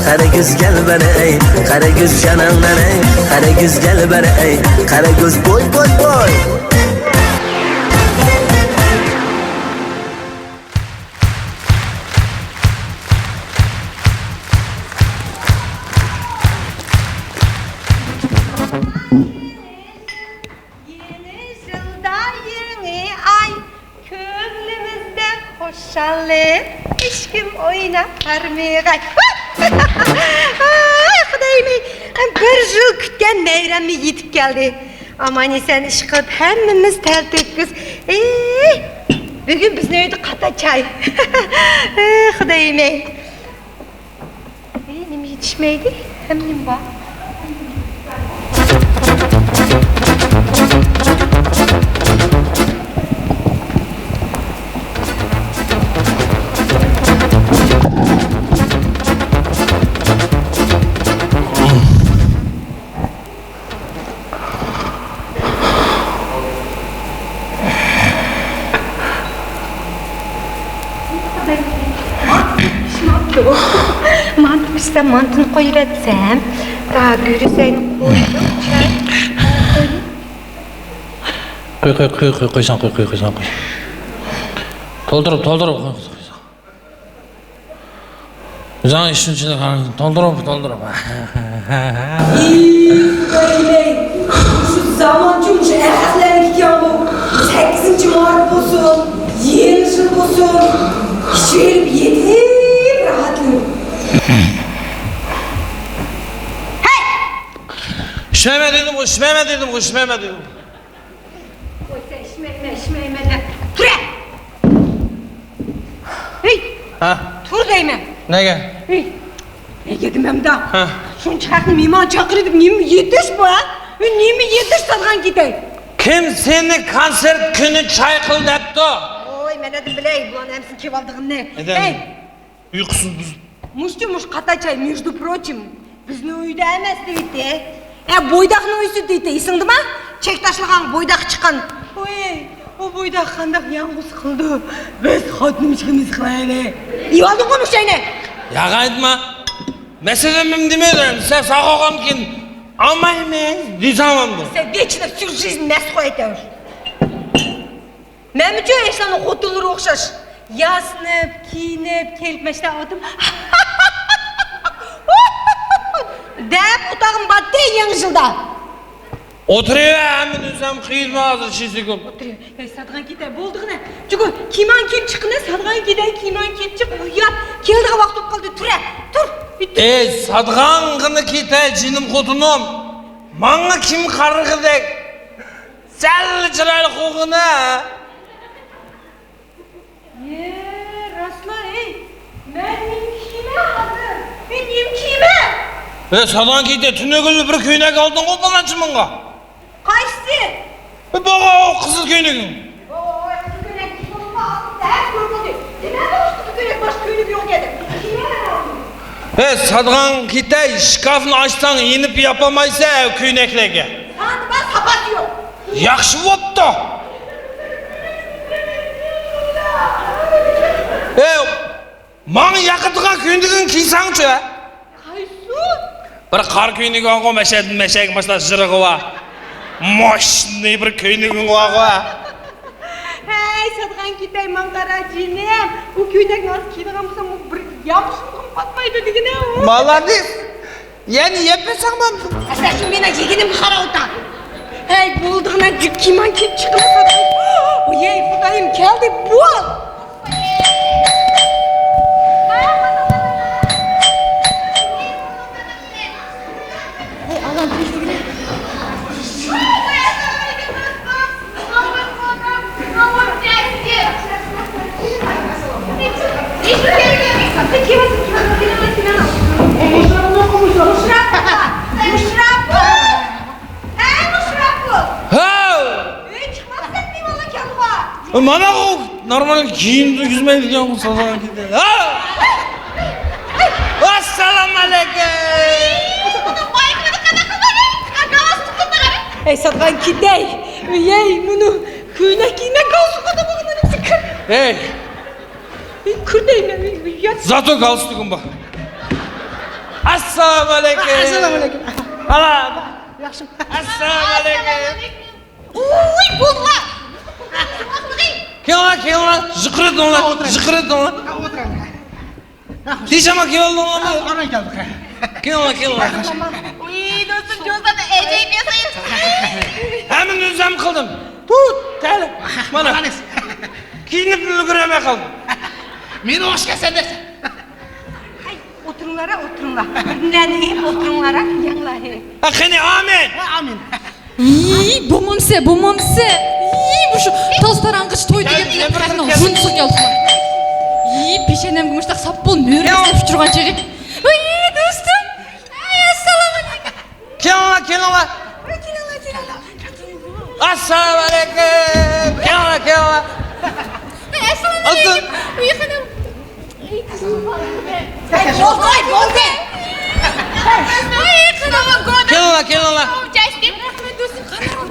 قارا كۆز گەلبەر ئەي، قارا كۆز جانانلار ئەي، قارا كۆز گەلبەر ئەي، قارا كۆز بوي، بوي، بوي. يېڭى يىلدا يېڭى ئاي، كۆڭلىمىزدە خۇشاللىق، ئىشقىم ئويناپ بارمىغاي. ئاي، خۇدايىم، بىر يىل كۈتكەن مەيرەممۇ يېتىپ كەلدى. ئامان-ئېسەن ئىشقىلىپ ھەممىمىز تەلتۆكۈس. ئېي، بۈگۈن بىزنىڭ ئۆيدە قاتار چاي. ئېي، خۇدايىم. يېتىشمەيدۇ، ھەممىنىڭ بار. مانتۇ پىشسا مانتىنى قويۇۋەتسەم، تا گۈرۈسەينى قويدۇم، چاي. قوي، قوي، قوي، قوي، قويساڭ، قوي، قوي، قويساڭ، قوي. تولدۇرۇپ، تولدۇرۇپ، قوي، قوي، قويساڭ. ئۆزۈڭ ئىشىنچلىك تولدۇرۇپ، تولدۇرۇپ. ئى، خۇدايىم-ئەي، مۇشۇ زامانچۇ مۇشۇ ئەخلەتلەرنىڭ ئىكەن بۇ. سەككىزىنچى مارت بولسۇن، يېڭى يىل بولسۇن، ئىچىۋېلىپ يېتىپ راھەتلىنىڭ. ھەي! ئىچمەيمەن دېدىمغۇ، ئىچمەيمەن دېدىمغۇ، ئىچمەيمەن دېدىم. قويسا ئىچمەيمەن، ئىچمەيمەن دەپ تۇرە. ھېي! ھە؟ تۇر دەيمەن. نەگە؟ ھېي! نەگە دېمەمدا؟ ھە. شۇنچە خەقنى مېھمان چاقىرىدىپ نېمە يېتىش بۇ، ھە؟ ھېي، نېمە يېتىش ساتقان كېتەي؟ كىم سېنى كونسېرت كۈنى چاي قىل دەپتۇ؟ ۋوي، مەن نەدىن بىلەي بۇلارنىڭ ھەممىسىنى كېلىۋالىدىغىنىنى. ھەي! ئۇيقۇسىز بۇز. مۇشۇ، مۇشۇ قاتار چاي، между прочим، بىزنىڭ ئۆيدە ئەمەس دەيتتى. ھە، بويداقنىڭ ئۆيسى دەيتتى، ئېسىڭدىما؟ چەك تاشلىغان بويداق چىققان. ۋوي، ئۇ بويداق قانداق ياڭغۇس قىلىدۇ؟ بىز خوتۇن ئىككىمىز قىلايلى. يېۋالدىڭغۇ مۇشۇ چاينى؟ ياق، ئېيتما. مەسىلەن، نېمە دېمەيدۇ؟ سەن ساغ بولغاندىن كېيىن ئالمايمىز دېسەڭ بولدى. سەن ۋېچنو ۋسю жизнь مەست قويايتەۋر. مەنمۇچۇ ئەشلەرنىڭ خوتۇنلىرىغا ئوخشاش ياسىنىپ، كىيىنىپ، كېلىپ مەشتە ئاتىم دەپ ئوتاغىم باتتى يېڭى يىلدا. ئولتۇرۇۋەر، ھەممىنى ئۆزۈم قىيىلما ھازىر شىزىگۇم. ئولتۇرۇۋەر. ھەي، ساتقان كېتەي، بولدىغىنە. چۈنكى كىمان كىيىپ چىققىنە، ساتقان كېتەي، كىمان كىيىپ چىق، ئۇيات. كېلىدىغان ۋاقىت بولۇپ قالدى، تۇرە، تۇر. ئەي، ساتقانغىنى كېتەي، جېنىم خوتۇنۇم. ماڭا كىم قارىغۇدەك؟ سەل چىرايلىق بولغىنا. يە، راستلا، ئەي، مەن نېمە كىيىمەن ھازىر؟ مەن نېمە كىيىمەن؟ ئە، سالغان كېتە، تۈنۈگۈنلا بىر كۆينەك ئالدىڭغۇ، پالانچى ماڭا. قايسىسى؟ ئە، بابا، ئۇ قىزىل كۆينىكىڭ. ۋوي، قىزىل كۆينەك كىيىپ بولۇپمۇ ئالدىمدا ھەر كۆرۈپ بولدى. دېمەمدۇ، قىزىل كۆينەك باشقا كۆينىك يوق ئىكەن دەپ. كىيىمەن ھازىر. ئە، ساتقان كېتەي، شكافنى ئاچساڭ، يېنىپ ياپالمايسەن ئەۋ كۆينەكلەرگە. سانى بار، ساپاسى يوق. ياخشى بوپتۇ. ئەي، ماڭا ياقىدىغان كۆينىكىڭنى كىيسەڭچۇ. قايسى؟ بىر قارا كۆينىكىڭ بارغۇ، مەشەدىن مەشەگە باشلاپ جىرىغى بار. ماشىنىنى بىر كۆينىكىڭ بارغۇ. ھەي، ساتقان كېتەي، ماڭا قارا جېنىم. ئۇ كۆينەكنى ھازىر كىيىدىغان بولسام، ئۇ بىر يامۇشۇمغىمۇ پاتمايدۇ دېگىنە ئۇ. مالادېس. يەنە يەپ بەرسەڭ بولمىدى. ئەسلى شۇ مېنىڭ يېگىنىمگە قاراۋاتاڭ. ھەي، بولدىغىنا جۈپ كىيىمەن كىيىپ چىقىمەن ساتقان. ۋوي، خۇدايىم، كەلدى بۇ. ھاۋ! مانا ئۇ نورمال كىيىم كىيمەيدىغان قىز سالغان كېتىدۇ. ھاۋ! ئەسسالامۇئەلەيكۇم! ئەي، ساتقان كېتەي. ئەي، مۇنۇ كۆينەك كىيمەك گالستۇكىدا بولغىنى كىر. ئەي! ئەي، كىر دەيمەن. ئەي، يات. زاتو گالستۇكۇم بار. ئەسسالامۇئەلەيكۇم. ئەسسالامۇئەلەيكۇم. ئالا. ياخشىمۇ؟ ئەسسالامۇئەلەيكۇم. ئۇي، بولدىلا. كېلىڭلار، كېلىڭلار. جىقىرىدىڭلار، جىقىرىدىڭلار. ئولتۇرۇڭ. تېشەمە كېلىۋالدىڭلارمۇ؟ ئاران كەلدۇق. كېلىڭلار، كېلىڭلار. ئۇي، دوستۇم، جوزاننى ئەجەيىپ ياسايسىز. ھەممىنى ئۆزۈم قىلدىم. تۇت، تەل. مانا. كىيىنىپ ئۈلگۈرەلمەي قالدىم. مېنى ئوخشىغان سەن دەيسەن. ئولتۇرۇڭلار، ئولتۇرۇڭلار. بىردىنلەرنى يەپ ئولتۇرۇڭلار، يەڭلار. ھە، قېنى، ئامىن. ھە، ئامىن. يىي، بومامسە، بومامسە. يىي، مۇشۇ تاز تاراڭغۇچ توي دېگەن خەقنىڭ ھۇنسىغا كەلدى. يىي، پېشەنەمگە مۇشتاق ساپپۇل نۆرە بېسىپ ئۇچرىغان چېغى. ۋىي، دوستۇم. ئەسسالامۇ ئەلەيكۇم. كېلىڭلار، كېلىڭلار. ئەسسالامۇ ئەلەيكۇم. ئالتۇن. ئۇيقۇدىن. بولدى، بولدى. كېلىڭلار، كېلىڭلار.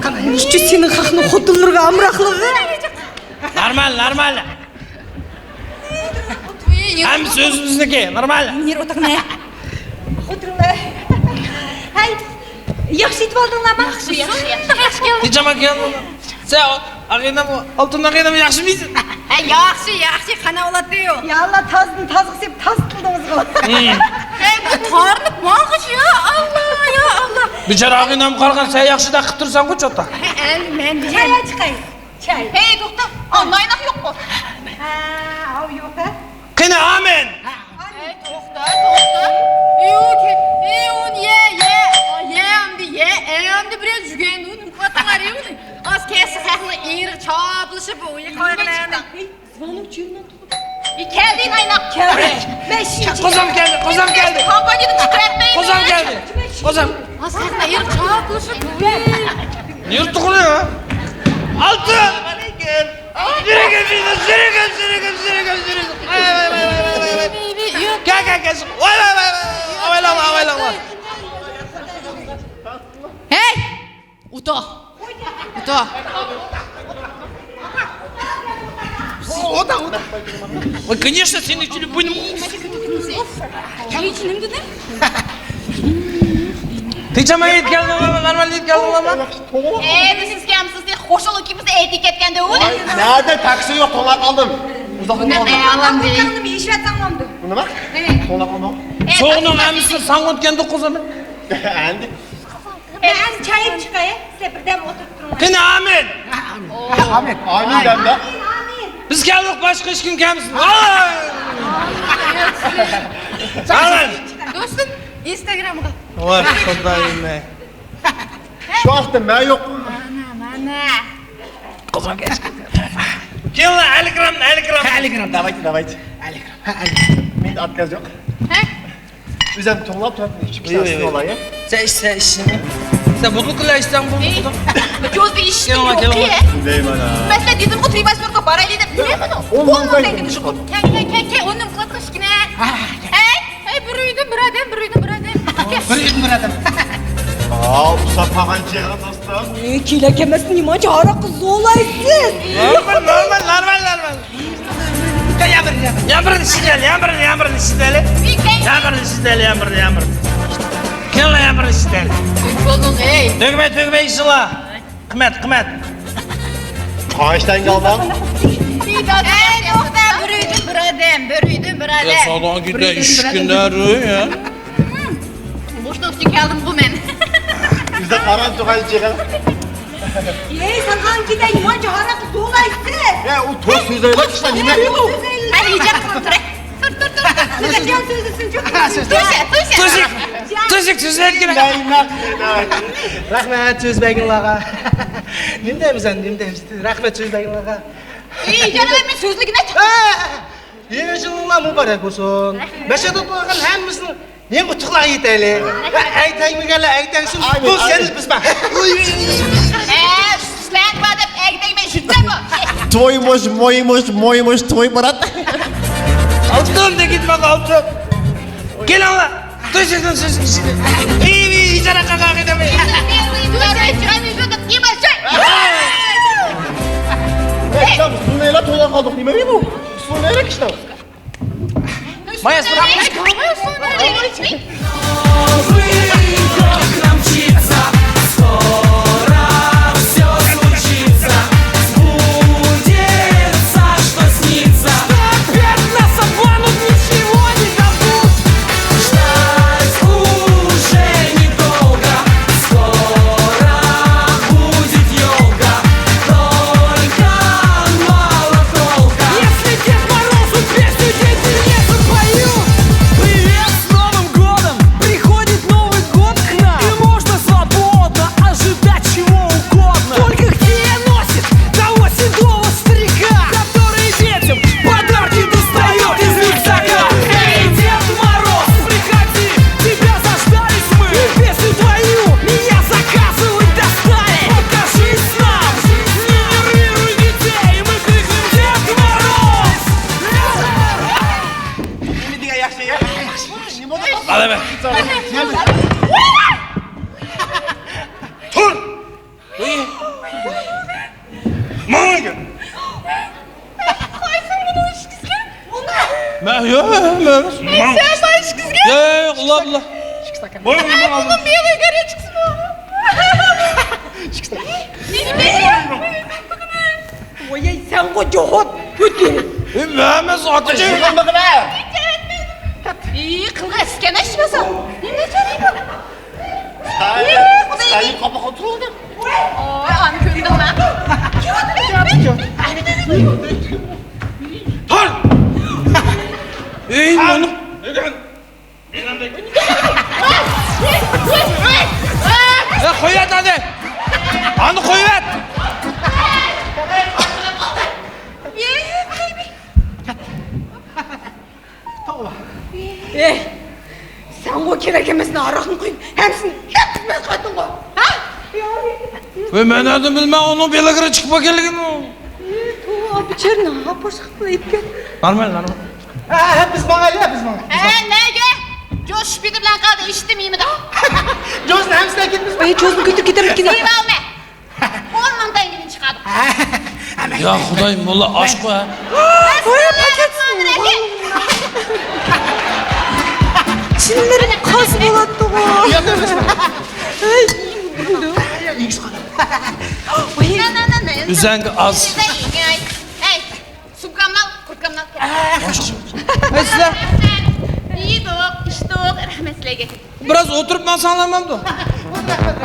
قانا، نېمە ئۈچۈن سېنىڭ خەقنىڭ خوتۇنلىرىغا ئامراقلىقى؟ نورمال، نورمال. ھەممىسى ئۆزىمىزنىڭكى، نورمال. نېرى ئولتۇرغىن، ھە. ئولتۇرۇڭلار. ھەي، ياخشى يېتىۋالدىڭلارمۇ؟ ياخشى، ياخشى، ياخشى. تىنچامغا كەلدىڭلار. سەن ئاغىنەم، ئالتۇن ئاغىنەم ياخشىمىسەن؟ ھە، ياخشى، ياخشى، قانا بولاتتى ئۇ. يا ئاللا، تازىدىن تازىغا سېلىپ تاز قىلدىڭىزغۇ. ھەي، بۇ تارىنىپ ماڭغۇچ، يا ئاللا، يا ئاللا. بىچارە ئاغىنەم قارىغان، سەن ياخشىدەك قىلىپ تۇرساڭغۇ چوتا. ھە، ئەمدى مەن دېگەن. چاي چىقاي. چاي. ھەي، توختا. ئا، نايناق يوققۇ. ھە، ئاۋۇ يوق ھە. قېنى، ئامىن. ھەي، توختا، توختا. ئېي، ئۇ كە-، ئېي، ئۇنى يە، يە. ئا، يە ئەمدى، يە. ئەي، ئەمدى بىرەر جۈگەن ئۇنى قاتىلار، ئېي، ئۇنى. ئاز كەلسە خەقنىڭ ئېرىغا چاپلىشىپ، ئۇ يىقىلغان ئەمدى. زانۇ چۈننى تۇتۇپ. ئى، كەلدى نايناق. كەلدى. بەشىنچى. قوزام كەلدى، قوزام كەلدى. كامپانىيىدىن چىقىرىۋەتمەي. قوزام كەلدى. قوزام. ئاز خەقنىڭ ئېرىغا چاپلىشىپ، ئۇ. يۈرتۈقلى. ئالتە. يۈرۈگۈم، يۈرۈگۈم، يۈرۈگۈم، يۈرۈگۈم، يۈرۈگۈم. ۋاي، ۋاي، ۋاي، ۋاي، ۋاي. كەل، كەل، كەل. ۋاي، ۋاي، ۋاي، ۋاي. ئاۋايلاڭ، ئاۋايلاڭ. ھەي! ئۇتا. ئۇتا. ئۇتا، ئۇتا. Ой, конечно, сен ичине будем. Sen için dedim. تىنچامغا يېتىپ كەلدىڭلارمۇ؟ نورمال يېتىپ كەلدىڭلارمۇ؟ ئەي، بىز سىز كەمسىز دەپ خوشۇلۇپ كېلىپ بىز ئەيدىپ كەتكەندە ئۇ. ۋاي، نەدە تاكسى يوق، توڭلاپ قالدىم. ئۇزاقتىن قالدىم. ئەي، ئالامدى. بۇ كەڭنىمۇ يېشىۋەتسەڭلامدۇ؟ نېمە؟ ئەي. توڭلاپ قالدىم. ئەي، سوغۇقنىڭ ھەممىسىنى ساڭا ئۆتكەندە قوزام. ئەندى. مەن چايىم چىقاي، سىلەر بىردەم ئولتۇرۇپ تۇرۇڭلار. قېنى، ئامىن. ئامىن. ئامىن دەمدە. ئامىن، ئامىن. بىز كەلدۇق، باشقا ھېچكىم كەلمىسۇن. ئامىن. دوستۇم، ئىنستاگرامغا. ۋاي خۇدايىم. شۇ ۋاقىتتا مەن يوق. مانا، مانا. قوزام كەچ. كېلىڭلار، ئەلىكرام، ئەلىكرام. ئەلىكرام، давайте, давайте. ئەلىكرام. ھە، ئەلىكرام. مېنىڭ ئاتكاز يوق. ھە؟ ئۆزۈم توڭلاپ تۇراتتىم، ئىچىپ يوق، يوق، يوق. ئىچىپ. سەن ئىچسەڭ ئىچسىڭ. سەن بۇدۇلكىلا ئىچسەڭ بولىدۇ. كېلىڭلار، كېلىڭلار. دەيمەن ھە. مەسىلەن، دېدىمغۇ، ترېباسمورغا بارايلى دەپ. نېمە بۇ؟ ئون مىڭ تەڭگىنى چىقىپ. كەل، كەل، كەل، كەل، ئون مىڭ قىلىۋاتقان ئىككىنى. ھە، ھە، كەل. ھەي، بىر ئۆيدىن بىر ئادەم، بىر ئۆيدىن بىر ئادەم. بىر ئۆيدىن بىر ئادەم. ئاۋۇ ساپاغان جىغىن دوستۇم. ئى، كېلەك ئەمەس، نېمانچە ھاراققا زولايسىز؟ نورمال، نورمال، نورمال، نورمال. يا بىر، يا بىر. يا بىر ئىچىدىلى، يا بىر، يا بىر ئىچىدىلى. يا بىر ئىچىدىلى، يا بىر، يا بىر. كېلىڭلار، يا بىر ئىچىدىلى. تۈگمەي، تۈگمەي ئىچىڭلار. قىممەت، قىممەت. قاچتان قالدىڭ؟ ئەي، توختا، بىر ئۆيدىن بىر ئادەم، بىر ئۆيدىن بىر ئادەم. يا سادان كۈندە ئىش كۈندە روي يا. بوشلۇق ئۈچۈن كەلدىمغۇ مەن. بىزدە قاران تۇغان چىغىل. ئەي، سادان كۈندە نېمانچە ھاراق تولايسىز. يا، ئۇ توس سۆزلەيلا كىشىلەر نېمە؟ ھە، ھىجاب قىلىپ تۇرۇڭ. تۇر، تۇر، تۇر، تۇر. سۆزلەپ، سۆزلەپ. تۆشەك، تۆشەك. تۆشەك، تۆشەك، تۆشەك. رەھمەت، سۆز بەرگىنىڭلارغا. نېمە دەيمىز ئەمدى، نېمە دەيمىز؟ رەھمەت، سۆز بەرگىنىڭلارغا. ئەي، جانىم، مەن سۆزلىگىنە. ھە! يېڭى يىلىڭلار مۇبارەك بولسۇن. رەھمەت. بەشەدە بولغان ھەممىسىنىڭ يېڭى ئۇتۇقلارغا يېتەيلى. ھە، ئەي تەگمىگەنلەر ئەي تەگسۇن. ئامىن، بۇ ئامىن. سەن بىز بار. ئۇي، ئۇي، ئۇي، ئۇي. ئە، سىلەر بار دەپ ئەي تەگمەي يۈرسەڭ بۇ. توي مۇش، موي مۇش، موي مۇش، توي بارات. ئالتۇن دېگىن بار، ئالتۇن. كېلىڭلار. تۆشەكنىڭ سۆزى كىشىدە. ئىي، ئىي، ئىجارە قاقاقى دەمەي. ئۇسسۇلنى ئېلە تويغا قالدۇق، نېمە بۇ؟ ئۇسسۇلنى ئېلە كىشىلەر. ماياس، بىراق. Ждать уже недолго, скоро будет ёлка, только мало толка. Если Дед Морозу песню дети не запоют. Привет, с Новым годом! Приходит Новый год к нам. И может ئالىمەن. تۇر! ماڭا كەل. قايسىڭ بۇنىڭ ئىچكۈزگەن؟ مەن يوق، مەن ئەمەس. ماڭا. سەن بار ئىچكۈزگەن؟ يوق، يوق، يوق، ئۇلار، ئۇلار. بوي، بوي، ماڭا. بۇنىڭ بىلىگە كىرە چىقسىمۇ؟ نېمە؟ ۋاي، سەنغۇ جوھوت كۆتۈر. ئى، مەن ئەمەس، ئاتا. ئى، قىلغا ئىسكەن ئاشماسا. نېمە جايى بۇ؟ ئى، خۇدايىم. قاپاق ئولتۇرۇۋالدىم. ئوي، ئانى كۆردۈڭمۇ؟ تۇر! ئى، مانا. ئە، قويۇۋەت ئانى! ئانى قويۇۋەت! ئەي، سەنغۇ كېرەك ئەمەسنى ھاراقنى قۇيۇپ، ھەممىسىنى يەپ قىلماي قويدۇڭغۇ، ھە؟ ۋەي، مەن نەدىن بىلىمەن ئۇنىڭ بېلىگىرى چىقىپ كەلگىنىنى؟ توۋا، بىچارىنى ھاپۇرسا قىلىپ كەت. نورمال، نورمال. ھە، ھە، بىز ماڭايلى، بىز ماڭايلى. ھە، نەگە؟ جوز شىپىدە بىلەن قالدى، ئىشتىم يېمىدى. جوزنى ھەمسىلەپ كەتمىز. ئەي، جوزنى كۆتۈرۈپ كېتەمدىكىن. يېۋالمە. ئون مىڭ تەڭگىدىن چىقاردۇق. يا خۇداي، موللا ئاشقۇ ھە. ۋاي، پاكەت. چىنلىرىم قاز بولاتتىغۇ. ئەي، ئۆزەڭگە ئاز. ئەي، سومكامنى ئال، كۇرتكامنى ئال. ئەي، سىلەر. يېدۇق، ئىچتۇق، رەھمەت سىلەرگە. بىراز ئولتۇرۇپ ماڭساڭلار مامدۇ؟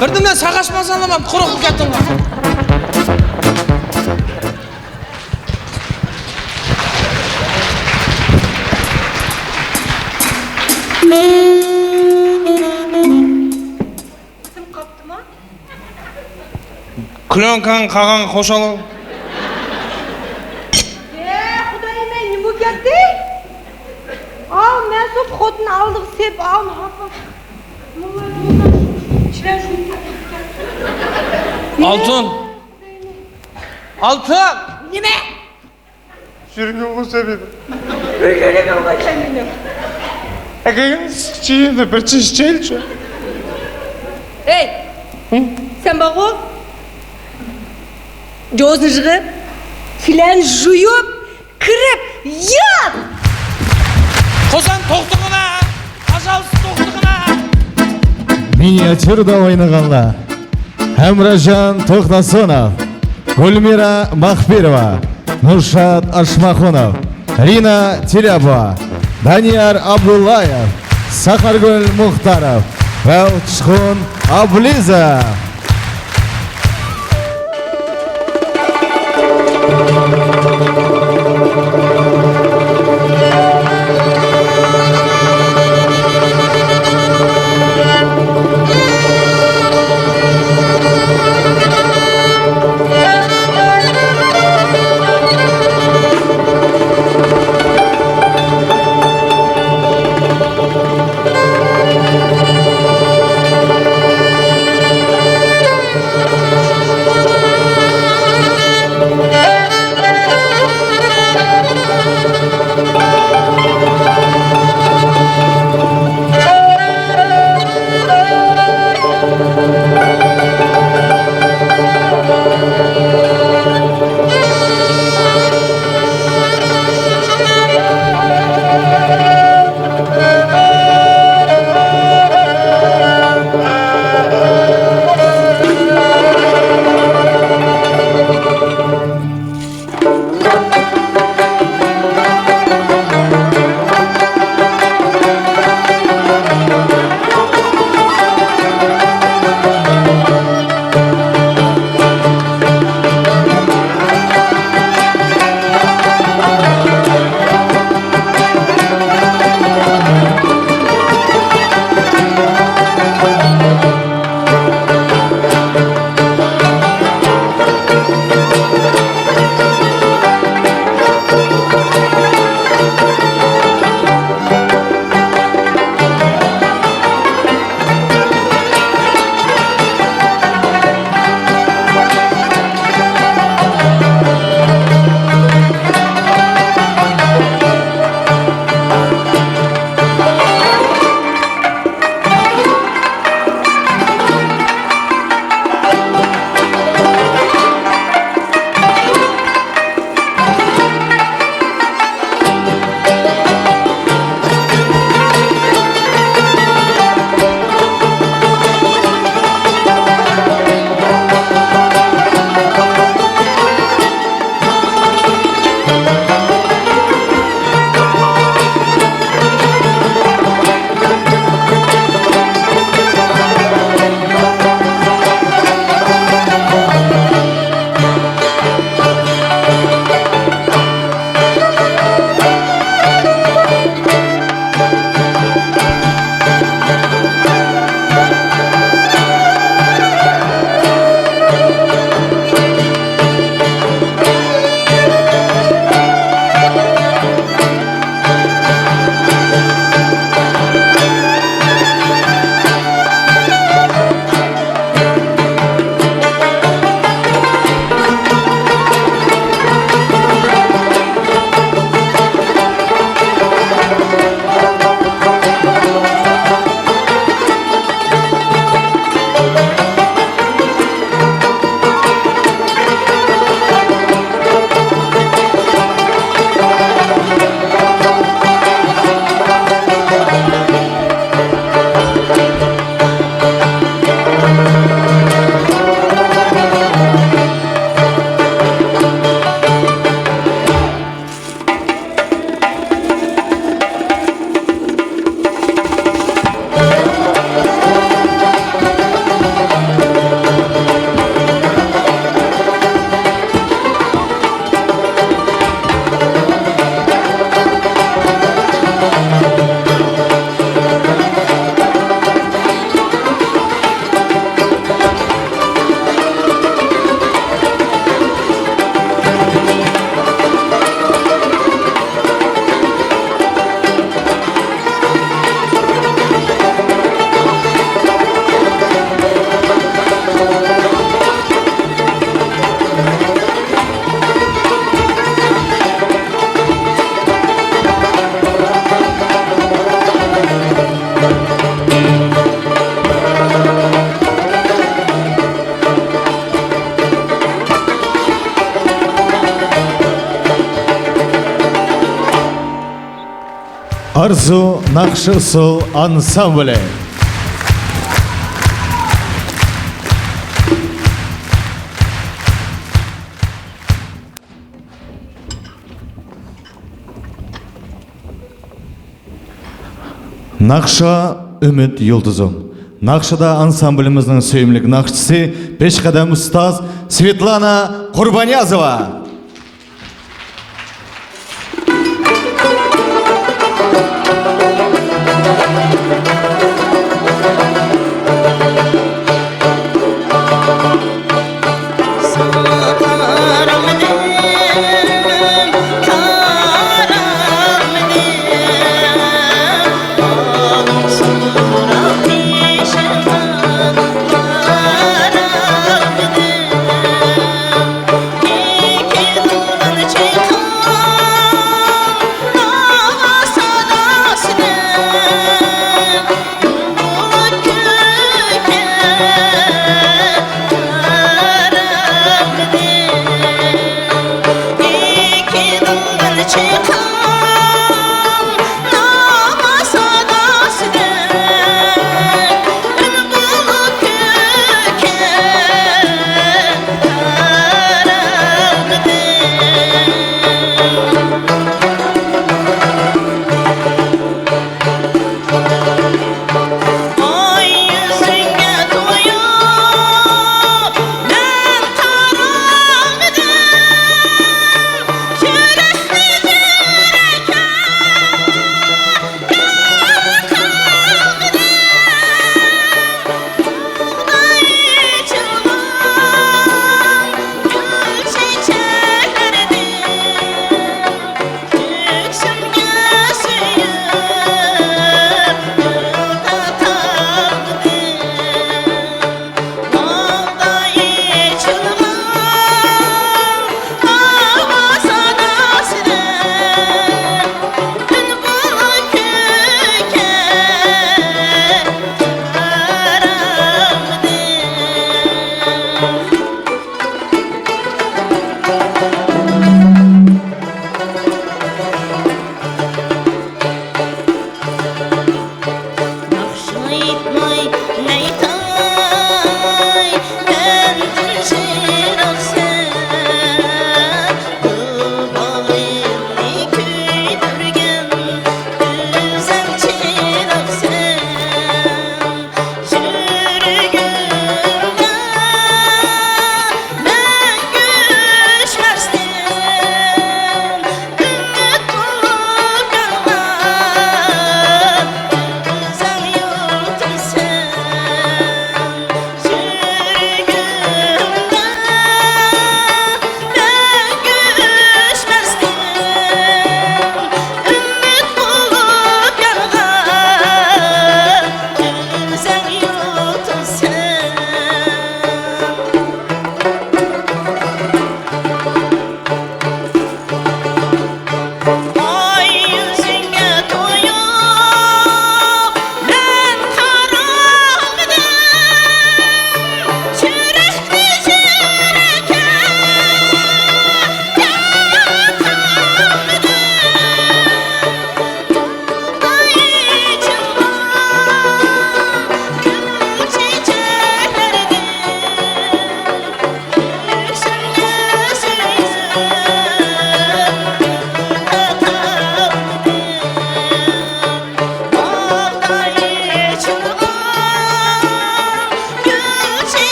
بىردىنلا ساغاش ماڭساڭلار مامدۇ؟ قۇرۇق بولۇپ كەتتىڭلار. كۇليونكاڭ قالغان قوشۇڭ. ئە، خۇدايىم، نېمە بولۇپ كەتتى؟ ئاۋ، مەنسۇپ خوتۇن ئالدىغا سېپ، ئاۋ، ناھاق. ئالتۇن! ئالتۇن! نېمە؟ يۈرگەن قويسا بىر. يۈرگەن قويسا بىر. ئەگەر سىقچىيىندا بىر چىش چەيلىچۇ. ئەي! ھە؟ سەن بارغۇ؟ جوزنى يىغىپ، كىلەن يۇيۇپ، كىرىپ يات! قوزان توختىغىنا! ئاجالسىز توختىغىنا! مىنىاتيۇردا ئوينىغانلار. ھەمراجان توختاسۇنوف، گۈلمىرا مەخپىروۋا، نۇرشات ئاشماخۇنوف، رىنا تىلياپوۋا، دانىيار ئابدۇللايېۋ، ساخارگۈل مۇختاروف ۋە ئۇچقۇن ئابلىزوف. ئارزۇ ناخشا ئۇسسۇل ئانسامبىلى. ناخشا ئۈمىد يۇلتۇزۇم. ناخشىدا ئانسامبىلىمىزنىڭ سۆيۈملۈك ناخشىچىسى، پېشقەدەم ئۇستاز سۋېتلانا قۇربانىيازوۋا.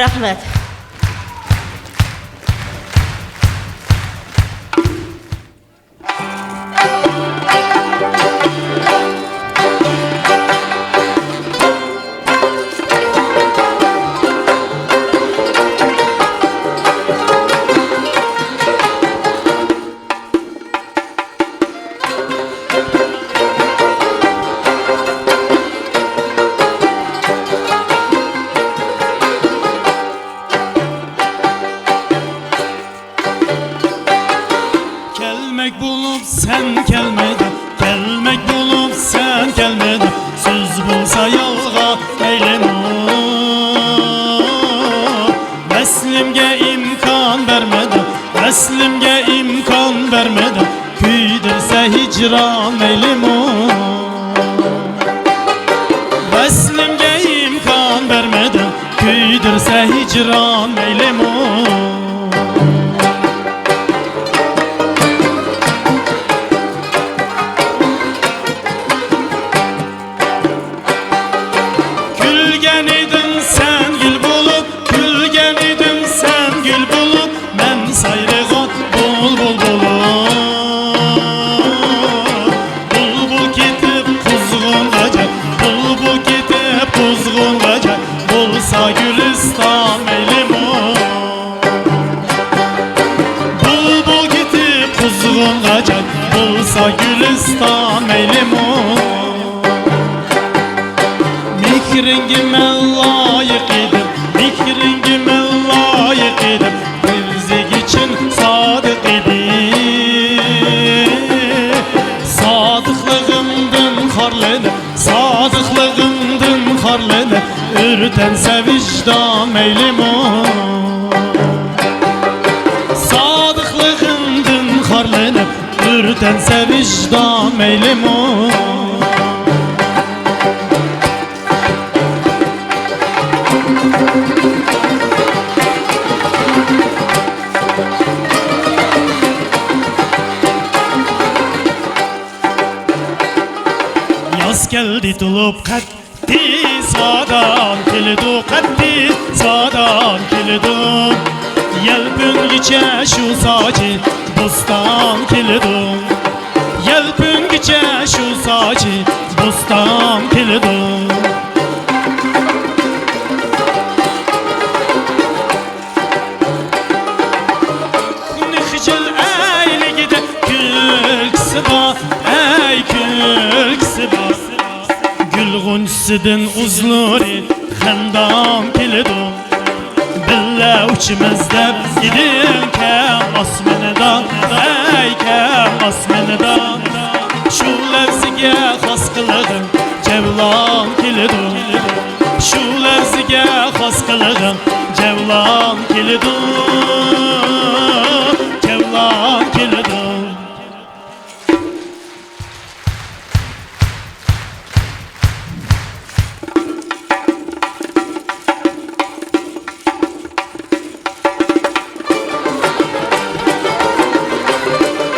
رەھمەت. مەيلىمۇ؟ ۋەسلىمگە ئىمكان بەرمىدىڭ، ۋەسلىمگە ئىمكان بەرمىدىڭ، كۆيدۈرسە ھىجران مەيلىمۇ؟ ۋەسلىمگە ئىمكان بەرمىدىڭ، كۆيدۈرسە ھىجران مەيلىمۇ؟ كۈلگەن ئىدىڭ سەن گۈل بولۇپ، كۈلگەن ئىدىڭ سەن گۈل بولۇپ، مەن سايرىغان بۇلبۇل بولۇپ. بۇلبۇل كېتىپ قۇزغۇنغا جاي، بۇلبۇل كېتىپ قۇزغۇنغا جاي، بولسا گۈلىستان مەيلىمۇ؟ بۇلبۇل كېتىپ قۇزغۇنغا جاي، بولسا گۈلىستان مەيلىمۇ؟ مېھرىڭگە مەن لايىق ئىدىم، مېھرىڭگە مەن لايىق ئىدىم، بىزگە چىن سادىق ئىدىم. سادىقلىقىمدىن خارلىنىپ، سادىقلىقىمدىن خارلىنىپ، ئۆرتەنسە ۋىجدان مەيلىمۇ؟ سادىقلىقىمدىن خارلىنىپ، ئۆرتەنسە ۋىجدان مەيلىمۇ؟ ياز كەلدى، تولۇپ قەتئىي سادام كېلىدۇ، قەتئىي سادام كېلىدۇ. يەلپۈنگىچە شۇ ساچى بوستان كېلىدۇ، يەلپۈنگىچە شۇ ساچى بوستان كېلىدۇ. خىجىل ئەينىكىدە كۈلكىسى بار، ئەي كۈلكىسى بار. گۈل غۇنچىسىدىن ئۇزلىرى خەندان كېلىدۇ. بىللە ئۇچىمىز دەپ ئىدىڭ كەڭ ئاسمىنىدا، ئەي كەڭ ئاسمىنىدا. شۇ لەۋزىگە خاس قىلغىن جەۋلان كېلىدۇ. شۇ لەۋزىگە خاس قىلغىن جەۋلان كېلىدۇ، جەۋلان كېلىدۇ.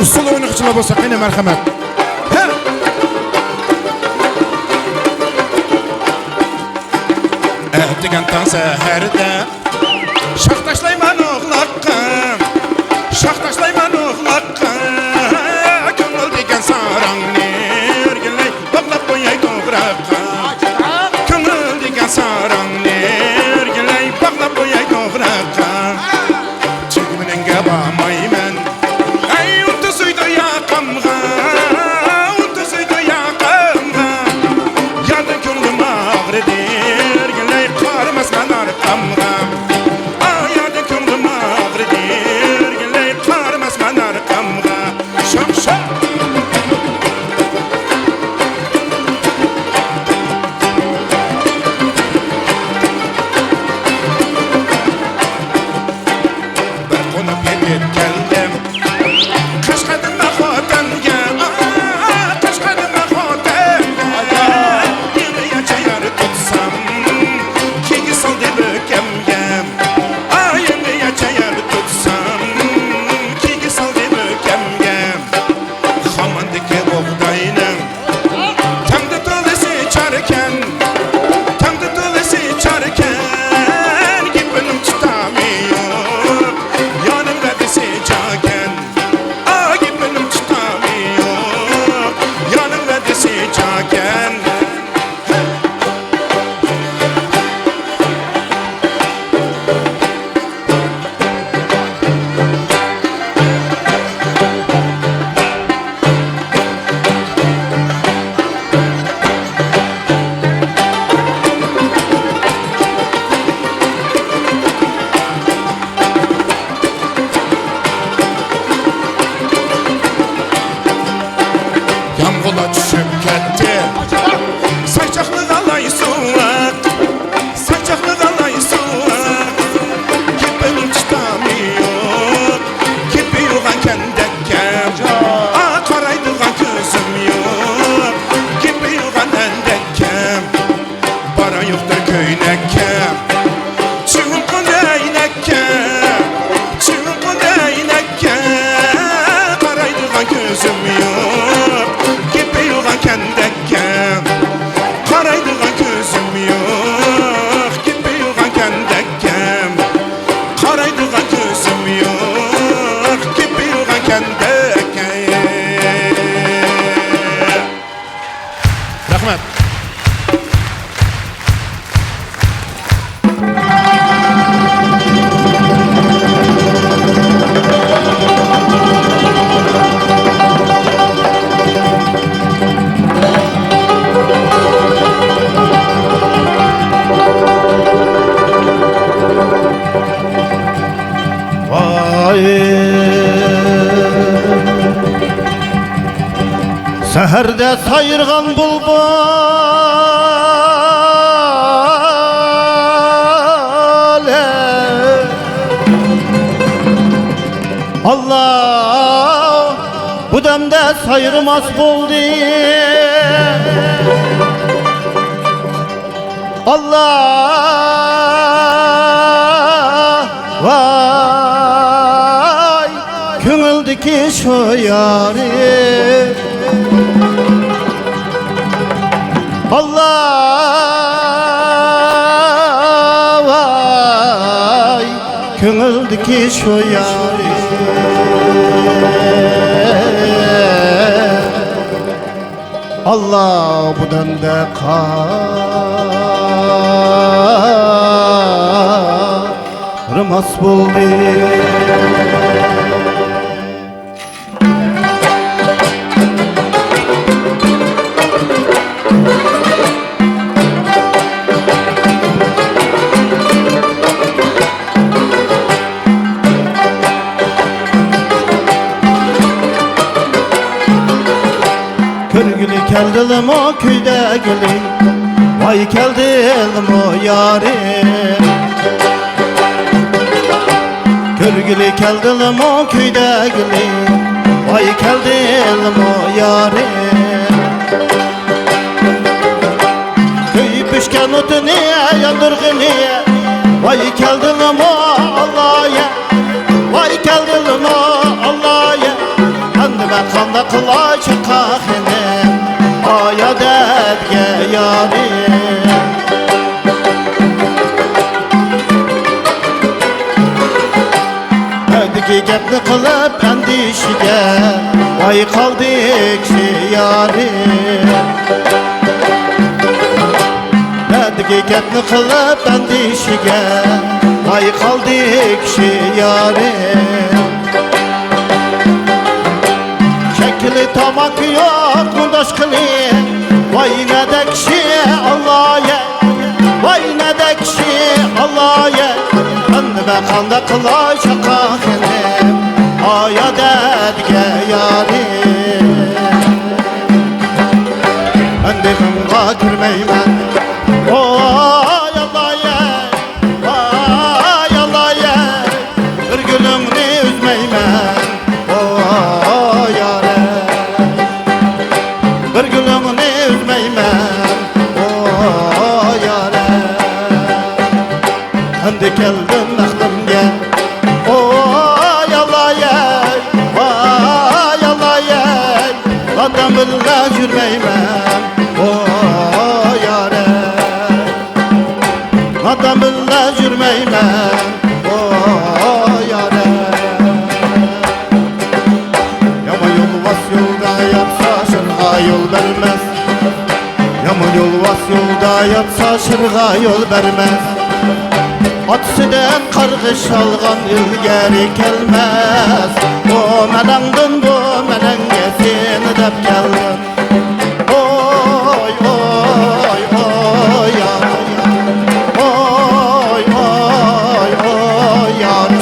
ئۇسسۇل ئوينىغۇچىلار بولسا قېنى، مەرھەمەت. ھە! ئەتىگەن تاڭ سەھەردە شاخ تاشلايمەن ئوغلاققا، شاخ تاشلايمەن ئوغلاققا. كۆڭۈل دېگەن ساراڭنى ئۆرگىلەي باغلاپ قوياي توغراققا. كۆڭۈل دېگەن ساراڭنى ئۆرگىلەي باغلاپ قوياي توغراققا. تۈگمىنىڭگە بارمايمەن. ئەي ئۇنتۇ سۆيدى ياقامغا، ئۇنتۇ سۆيدى ياقامغا. ياردىن كۆڭلۈم ئاغرىدى ئۆرگىلەي قارىماسمەن ئارقامغا. ئا، ياردىن كۆڭلۈم ئاغرىدى ئۆرگىلەي قارىماسمەن يوق، كېپىلغا كەندەككەن. قارايدىغان كۆزۈم يوق، كېپىلغا كەندەككەن. رەھمەت. ۋاي. سەھەردە سايرىغان بۇلبۇل، ئاللا، بۇ دەمدە سايرىماس بولدى. ئاللا، ۋاي، كۆڭۈلدىكى شۇ يارى. ئاللا، ۋاي، كۆڭۈلدىكى شۇ يارى. ئاللا، بۇ دەمدە قارىماس بولدى. كۆرگىلى كەلدىلىمۇ كۈيدەگىلى، ۋاي كەلدىلىمۇ يارىم. كۆرگىلى كەلدىلىمۇ كۈيدەگىلى، ۋاي كەلدىلىمۇ يارىم. كۆيۈپ ئۆچكەن ئوتىنى ياندۇرغىنى، ۋاي كەلدىلىمۇ ئاللايە، ۋاي كەلدىلىمۇ ئاللايە. ئەمدى مەن قانداق قىلاي چاقا خېنىم، ئايا دەرگە يارىم. ئەدىكى گەپنى قىلىپ ئەندىشىگە، ۋاي قالدى كىشى يارىم. ئەدىكى گەپنى قىلىپ ئەندىشىگە، ۋاي قالدى كىشى يارىم. شەكلى تاماكا يوق مۇنداش قىلى، ۋاي نەدە كىشى ئاللايە. ۋاي نەدە كىشى ئاللايە، ئەمدى مەن قانداق قىلاي چاقا خېنىم، ئايا دەرگە يارىم. مەن دېمىمغا كىرمەيمەن، ۋاي ئاللايە، ۋاي ئاللايە، بىر گۈلۈڭنى ئۈزمەيمەن، ۋاي يارىم. بىر گۈلۈڭنى ئۈزمەيمەن، ئو يارىم. ئەمدى كەلدىم ئەقلىمگە، ئو يالايەي، ۋاي يالايەي. نادان بىللە يۈرمەيمەن، ئو يارىم. نادان بىللە يۈرمەيمەن، ئو يارىم. يامان يولۋاس يولدا ياتسا، شىرغا يول بەرمەس. يامان يولۋاس يولدا ياتسا، شىرغا يول بەرمەس. ئاتىسىدىن قارغىش ئالغان ئىلگىرى كەلمەس. بۇ مەلەڭدىن بۇ مەلەڭگە سېنى دەپ كەلدىم. ئوي، ئوي، ئوي، يار. ئوي، ئوي، ئوي، يار.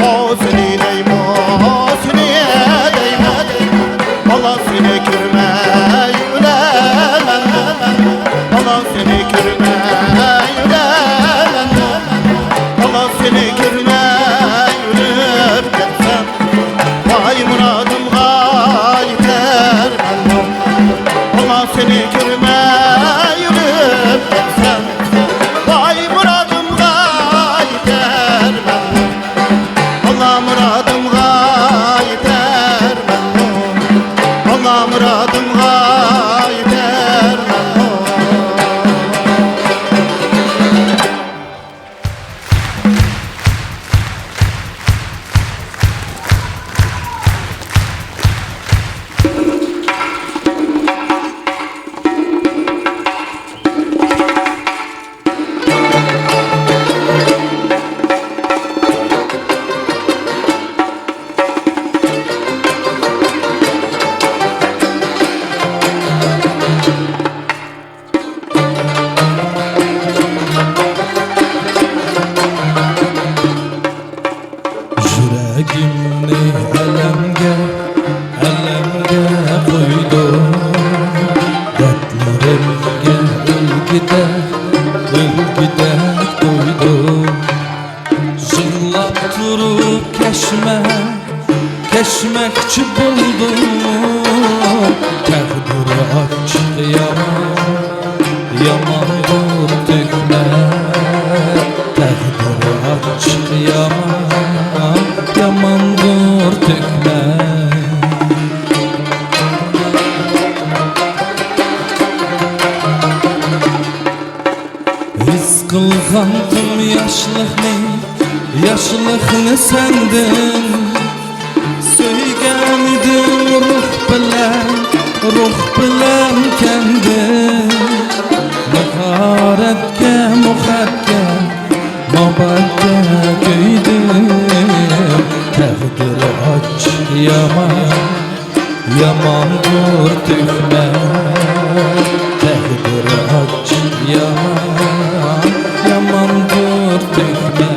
ئاۋۇ سېنى دەيمۇ، سېنى دەيمۇ، بالا سېنى كۆرمەي ئۆلەمەن. بالا سېنى كۆرمەي ئۆلەمەن. بالا سېنى كۆرمەي ئۆلۈپ كەتسەم، ۋاي مۇرادىمغا يېتەرمەنمۇ؟ بالا سېنى كۆرمەي ئۆلۈپ كەتسەم، ۋاي مۇرادىمغا يېتەرمەنمۇ؟ بالا مۇرادىمغا يېتەرمەنمۇ؟ بالا مۇرادىمغا يېتەرمەنمۇ؟ ئۆلگۈدەك، ئۆلگۈدەك تويدۇم. يىغلاپ تۇرۇپ كەچمە، كەچمەكچى بولدۇم. تەقدىر ئاچچىق يامان، ياماندۇر تۆكمە. تەقدىر ئاچچىق يامان، ياماندۇر تۆكمە. ھېس قىلغانتىم ياشلىقنى، ياشلىقنى سەندىن. سۆيگەنىدىم روھ بىلەن، روھ بىلەن كەندىن. ماھارەتكە، مۇخەتكە، مابەتكە كۆيدۈم. تەقدىر ئاچچىق يامان، ياماندۇر تۆكمە. تەقدىر ئاچچىق يامان، ياماندۇر تۆكمە.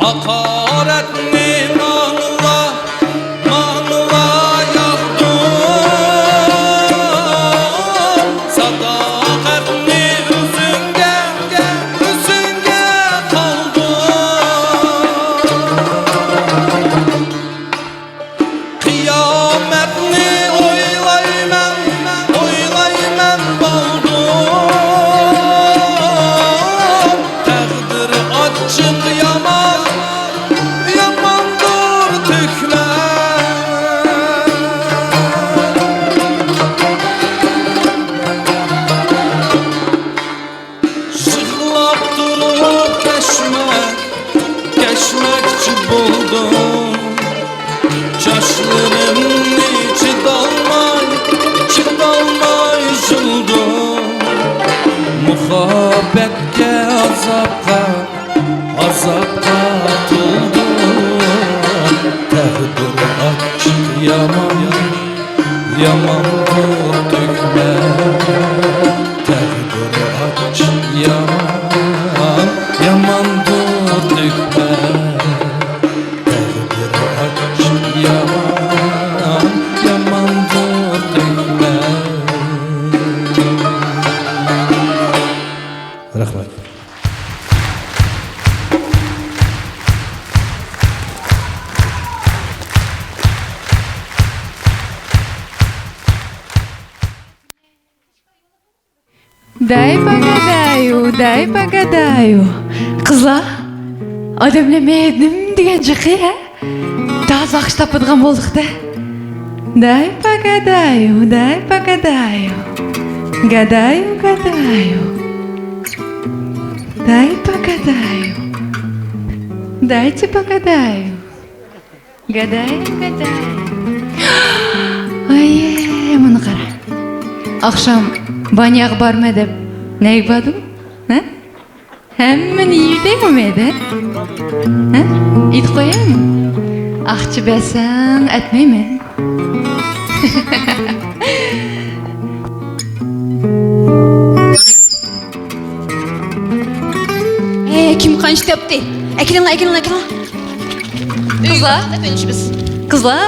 ھاقارەتنى ماڭىلا، ماڭىلا ياغدۇم. ساداقەتنى ئۆزۈڭگە، ئۆزۈڭگە قالدۇم. قىيامەتنى ئويلايمەن، ئويلايمەن بالدۇر. تەقدىر ئاچچىق يامان، ياماندۇر تۆكمە. يىغلاپ تۇرۇپ كەچمە، كەچمەكچى بولدۇم. چاچلىرىمنى چىدالماي، چىدالماي يۇلدۇم. مۇھەببەتكە، ئازابقا، ئازابقا تولدۇم. تەقدىر ئاچچىق يامان، ياماندۇر تۆكمە. تەقدىر ئاچچىق يامان، ياماندۇر تۆكمە. تەقدىر ئاچچىق يامان، ياماندۇر تۆكمە. رەھمەت. دەي پاگادايۇ، دەي پاگادايۇ. قىزلار، ئادەملەر مەينىم دېگەن جىقى ھە؟ تازا ئاخشى تاپىدىغان بولدۇق-دە. دەي پاگادايۇ، دەي پاگادايۇ. گادايۇ، گادايۇ. دەي پاگادايۇ. دەيچى پاگادايۇ. گاداي، گاداي. ئاي، مانا قارا. ئاخشام بانياغا بارما دەپ نەگە باردىڭ؟ ھە؟ ھەممىنى يېدىڭمۇ مەيدە؟ ھە؟ ئېيتىپ قويايمۇ؟ ئاقچا بەرسەڭ ئەتمەيمەن. ئەي، كىم قانچە تاپتى؟ ئەكېلىڭلار، ئەكېلىڭلار، ئەكېلىڭلار. قىزلار. ئۆيگە بىز. قىزلار.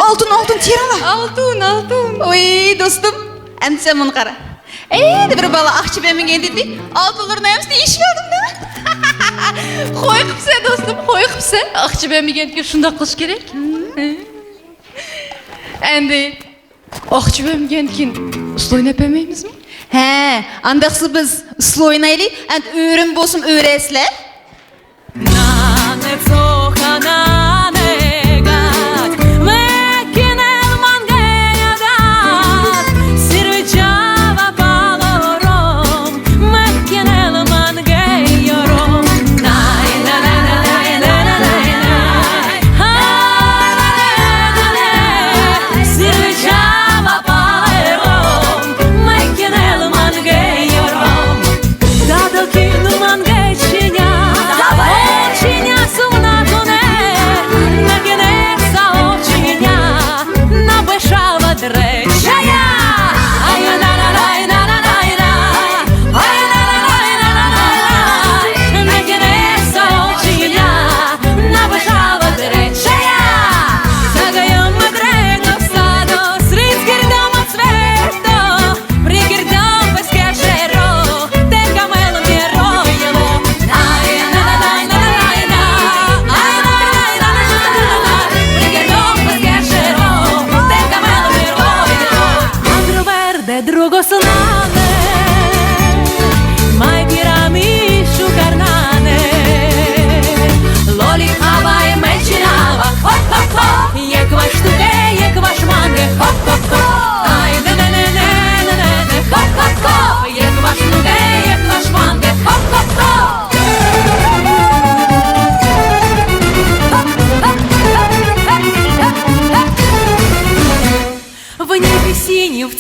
ئالتۇن، ئالتۇن، تېرىڭلار. ئالتۇن، ئالتۇن. ۋوي، دوستۇم، ئەمدى سەن مانا قارا. ئەينى بىر بالا ئاقچا بەرمىگەن دېدى. ئالتۇنلىرىنى ھەممىسىنى يېشىۋالدىم-دە. خوش قىپسەن، دوستۇم، خوش قىپسەن. ئاقچا بەرمىگەنكەن شۇنداق قىلىش كېرەك. ئەمدى ئاقچا بەرمىگەندىكىن ئۇسسۇل ئويناپ بەرمەيمىزمۇ؟ ھە، ئانداقسا بىز ئۇسسۇل ئوينايلى. ئەمدى ئۆرۈم بولسىمۇ ئۆرەيسىلەر.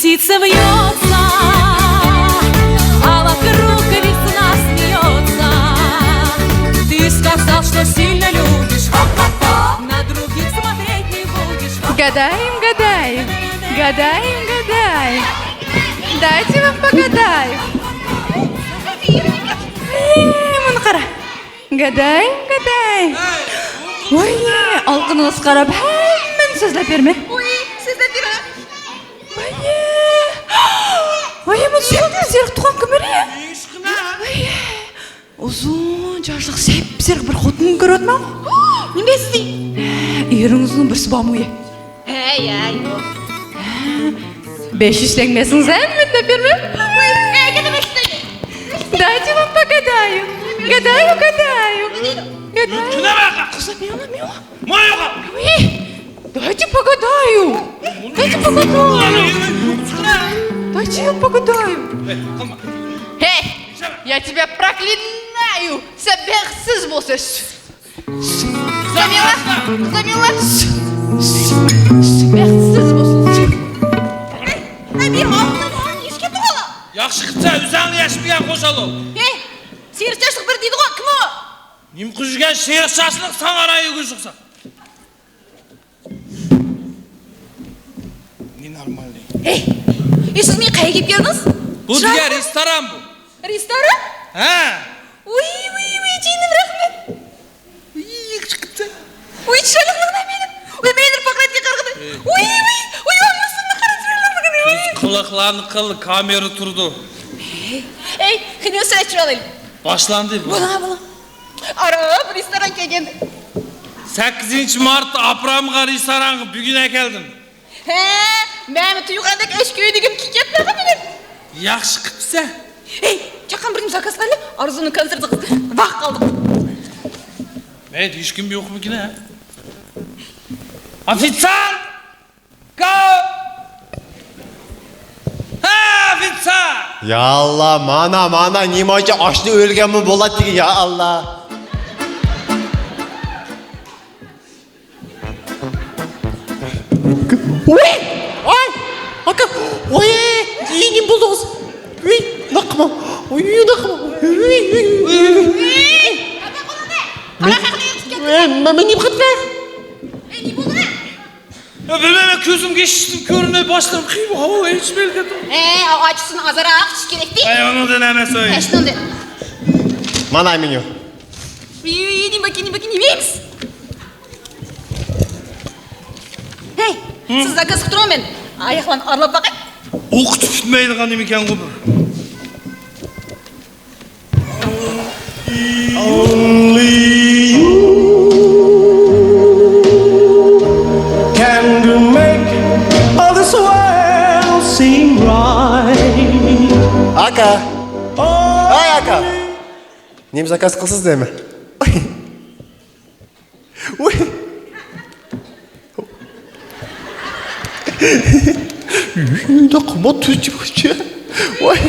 Птица вьётся, а вокруг весна смеётся. Ты сказал, что сильно любишь. Хоп-хоп-хоп. На других смотреть не будешь. Хоп-хоп-хоп. Гадаем, гадаем, гадаем, гадаем. Дайте вам погадаю. Эй, муну кара. Гадаем, гадаем. Ой, алкыныңыз карап, хэммени сёзлеп берме. Ой, сёзлеп берме. ۋاييە! ۋاييە، بۇ سەپسېرىق تۇغان كىمدۇر يا؟ ئۇزۇن چاچلىق سەپسېرىق بىر خوتۇننى كۆرۈۋاتىمەن. نېمە دەيسىز؟ ئېرىڭىزنىڭ بىرسى بارمۇ يا؟ ھەي، ھەي، يوق. بەش يۈز تەڭگە بەرسىڭىز ھەممىنى دەپ بېرىمەن. ۋاي، ھەي، كېتە بەش يۈز تەڭگە. Дайте вам погадаю. Гадаю, гадаю. гадаю. Кۈلەۋاتقان قىز. ماڭا يوق. Дайте погадаю. Дайте погадаю. Дайте я погадаю. Эй, я тебя проклинаю. Сен бәхетсіз болсаң. Замила, Замила. Бәхетсіз болсаң. Эй, эй, bir ağlama, niye çıkıp ola? ياخشى قىپسەن، ئۆزۈڭنى ياشىمىغان قوشالدىڭ. Эй, سېرىق چاچلىق بىر دېدىغۇ، كىم ئۇ؟ نېمە قىلىپ يۈرگەن سېرىق چاچلىق، ساڭا رايى يۈگۈرۈشۈكسەن. Ненормальный. ھەي، ئەي، سىز مېنى قەيەرگە ئېلىپ كەلدىڭىز؟ بۇ دېگەن رېستوران بۇ. رېستوران؟ ھە. ۋۇي، ۋۇي، ۋۇي، جېنىم، رەھمەت. ۋۇي، ياخشى قىپسەن. ۋۇي، چىرايلىقلىقىنى بېرىپ. ۋۇي، مەيلى پاقىرەتكە قارىغىدى. ۋۇي، ۋۇي، ۋۇي، ھەممىسىنى قارا چىرايلىقلىقىنى. قىز قىلىقلارنى قىل، كامېرا تۇرىدۇ. ھەي، قېنى سۈرەت چۈشۈرۈۋالايلى. باشلاندى بۇ. بولۇڭ، بولۇڭ. ئاران رېستوران كەلگەندە. سەككىزىنچى مارتتا ئاپىرامغا رېستورانغا بۈگۈن ئەكەلدىم. ھە، مەنمۇ تۇيغاندەك ئەشكە ئۆيدىكىم كېكەپتىغۇ مېنىڭ. ياخشى قىپسەن. ھەي، چاققان بىر نېمە زاكاز قىلايلى، ئارزۇنىڭ كونسېرتىغا ۋاق قالدۇق. ھەي، ھېچكىم يوقمىكىن ھە؟ ئافىتسانت! گاۋ! ھە، ئافىتسانت! يا ئاللا، مانا، مانا، نېمانچە ئاچتىن ئۆلگەنمۇ بولاتتىكەن، يا ئاللا. ۋۇي! ئاي! ئاكا! ۋۇي! نېمە بولدىڭىز؟ ۋۇي! ئۇنداق قىلما! ۋۇي! ئۇنداق قىلما! ۋۇي! ۋۇي! ۋۇي! مەن، مەن، مەن نېمە قىلدىم؟ ئەي، نېمە بولدى؟ يا، بىلمەيمەن، كۆزۈمگە ھېچنېمە كۆرۈنمەي، باشلىرىم قىيما ھاۋا ھېچ بەلگىلىدى. ھە، ئاچىسىنى ئازراق ئىچىش كېرەكتى. ھەي، ئۇنىڭدىن ئەمەس ئۇ. ھە، شۇنىڭدىن. مانا مېنيۇ. ۋۇي، ۋۇي، نېمە باركىن، نېمە باركىن، نېمە يەيمىز؟ ھەي، سىز زاكاز قىلىپ تۇرۇڭ، مەن ئاياقلارنى ئارىلاپ باقاي. ئوقۇتۇپ پۈتمەيدىغان نېمىكەنغۇ بۇ؟ Only you can make all this world seem right. ئاكا. ھاي ئاكا. نېمە زاكاز قىلىسىز دەيمەن؟ ۋاي. شۇنداق قىلما، تۈرتۈكچە. ۋاي.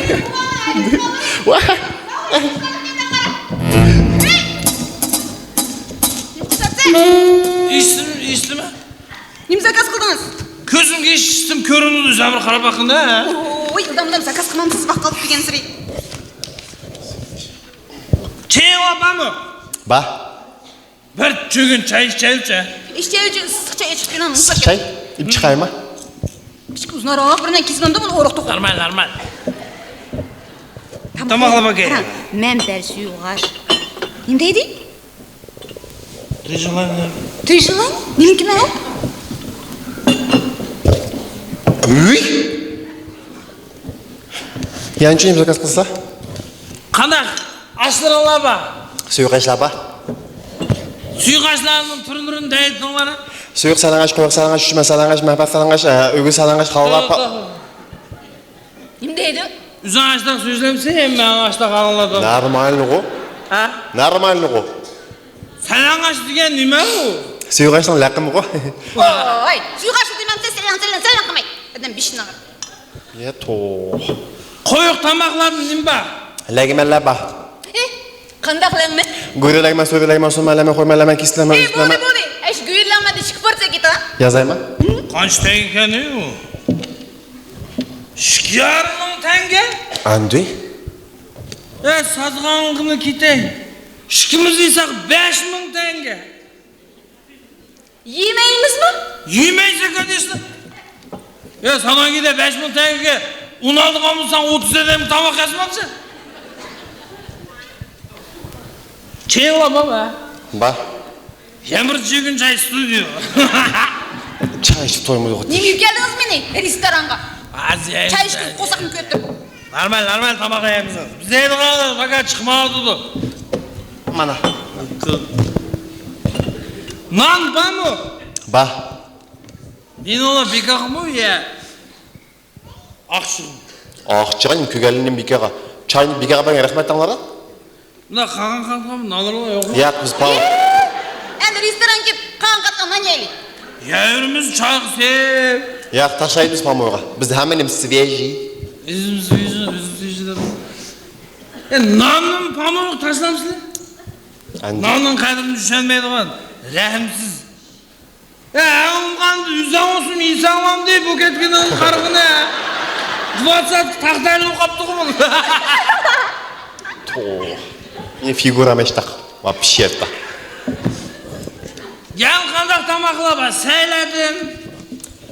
ۋاي. ئېسىم، ئېسىلمە. نېمە زاكاز قىلدىڭىز؟ كۆزۈمگە ھېچنېمە كۆرۈنمىدى، ئۆزۈڭ بىر قاراپ باققىندا. ۋوي، ئىلدام، ئىلدام، زاكاز قىلمامسىز، ۋاق قالدۇق دېگەنسېرى. چېيىڭ بارمۇ؟ بار. بىر چۈگۈن چاي ئىچەيلىچە. ئىچەيلىچە، ئىسسىق چاي ئىچىپ بېرىڭ. ئىسسىق چاي؟ ئېلىپ چىقايما؟ كىچىك ئۇزۇنراق بىر نەچچە كېسىمدە بۇنى ئورۇق توقۇپ. نورمال، نورمال. تاماق. تاماقلا باكى. قاراڭ، مەنبەر سۇيۇغاش. نېمە دەيدۇ؟ تىرىشىڭلار. تىرىشىڭلار؟ نېمىكىن ئۇ؟ ئۆي؟ يەنە نېمە زاكاز قىلسا؟ قانداق ئاشلىرىڭلار بار؟ سۇيۇق ئاشلار بار. سۇيۇق ئاشلارنىڭ تۈرلىرىنى دەيدىڭلار. سۇيۇق سالانغاچ، قويۇق سالانغاچ، شۈشمە سالانغاچ، مەھبەت سالانغاچ، ئە، ئۆگزە سالانغاچ، قاۋۇللار. توغرا، پا- توغرا. نېمە دەيدۇ؟ ئۆزۈڭ ئاشتاق سۆزلەمسەن، مەن ئاشتاق ئاڭلىدىم. نورمالنىغۇ. ھە؟ نورمالنىغۇ. سالانغاچ دېگەن نېمە ئۇ؟ سۇيۇق ئاشنىڭ لەقىمىغۇ. ۋاي، سۇيۇق ئاش دېمەمسە، سەلەڭ، سەلەڭ، سەلەڭ قىلماي. ئادەم بېشىنى ئاغرىتىدۇ. يە توغ. قويۇق تاماقلاردا نېمە بار؟ لەگمەنلەر بار. ئى، قانداق لەگمەن؟ گۆرە لەگمەن، سۆرە لەگمەن، سۇما لەگمەن، خورما لەگمەن، كېسىك لەگمەن، ئى، ئۈزۈك لەگمەن. بولدى، بولدى. ئەش گۆرە لەگمەندىن ئىككى پارچە كېتىڭ. يازايما؟ قانچە تەڭگە ئىكەن ئۇ؟ ئىككى يارىم مىڭ تەڭگە. ئەمدى؟ ئە، ساتقانغىنى كېتەي. ئىككىمىز يېسەك بەش مىڭ تەڭگە. يېمەيمىزمۇ؟ يېمەيسەن، كونېچنو. ئە، ساناڭگىدە بەش مىڭ تەڭگىگە ئۇن ئالىدىغان بولساڭ، ئوتتۇز ئادەمگە تاماق ياسىمامسەن؟ چېيىڭلار بارمۇ؟ بار. يەنە بىر چۈشۈرگىن چاي، ستۇدىيو. چاي ئىچىپ تويمىدۇق. نېمە ئېلىپ كەلدىڭىز مېنى رېستورانغا؟ ئازىيە. چاي ئىچكۈزۈپ قورساقنى كۆتۈرۈپ. نورمال، نورمال تاماق يەيمىز. بىز يەيدىغان پاكا چىقمايۋاتىدۇ. مانا. نان بارمۇ؟ بار. نېنىڭلار بىكارمۇ يە؟ ئاقچىغا. ئاقچىغا نېمە كۆرگەنلىرىنى بىكارغا. چاينى بىكارغا بەرگەن رەھمەت دەڭلار. بۇنداق قالغان قالغان نانلىرىڭلار يوقمۇ؟ ياق، بىز پاۋ. ئەمدى رېستورانغا كېلىپ قالغان قالغان نان يەيلى. يەۋېرىمىز چاي سېپ. ياق، تاشلايمىز پامويغا. بىز ھەممە نېمە سۋېژىي. ئۆزىمىز سۋېژىي، ئۆزىمىز سۋېژىي دەپ. ئە، ناننى پامويغا تاشلامسىلەر؟ ئەندى. ناننىڭ قەدرىنى چۈشەنمەيدىغان رەھىمسىز. ئە، ئەڭ ئۇنغاندا يۈزەڭ بولسۇن، يېسەڭلامدى بۇ كەتكىنىڭ قارىغىنى. دواتسات تاختايلىق قاپتىغۇ بۇ. توۋا. Не фигура мечтах. Вообще-то. يەنە قانداق تاماقلار بار؟ سەيلەدىم.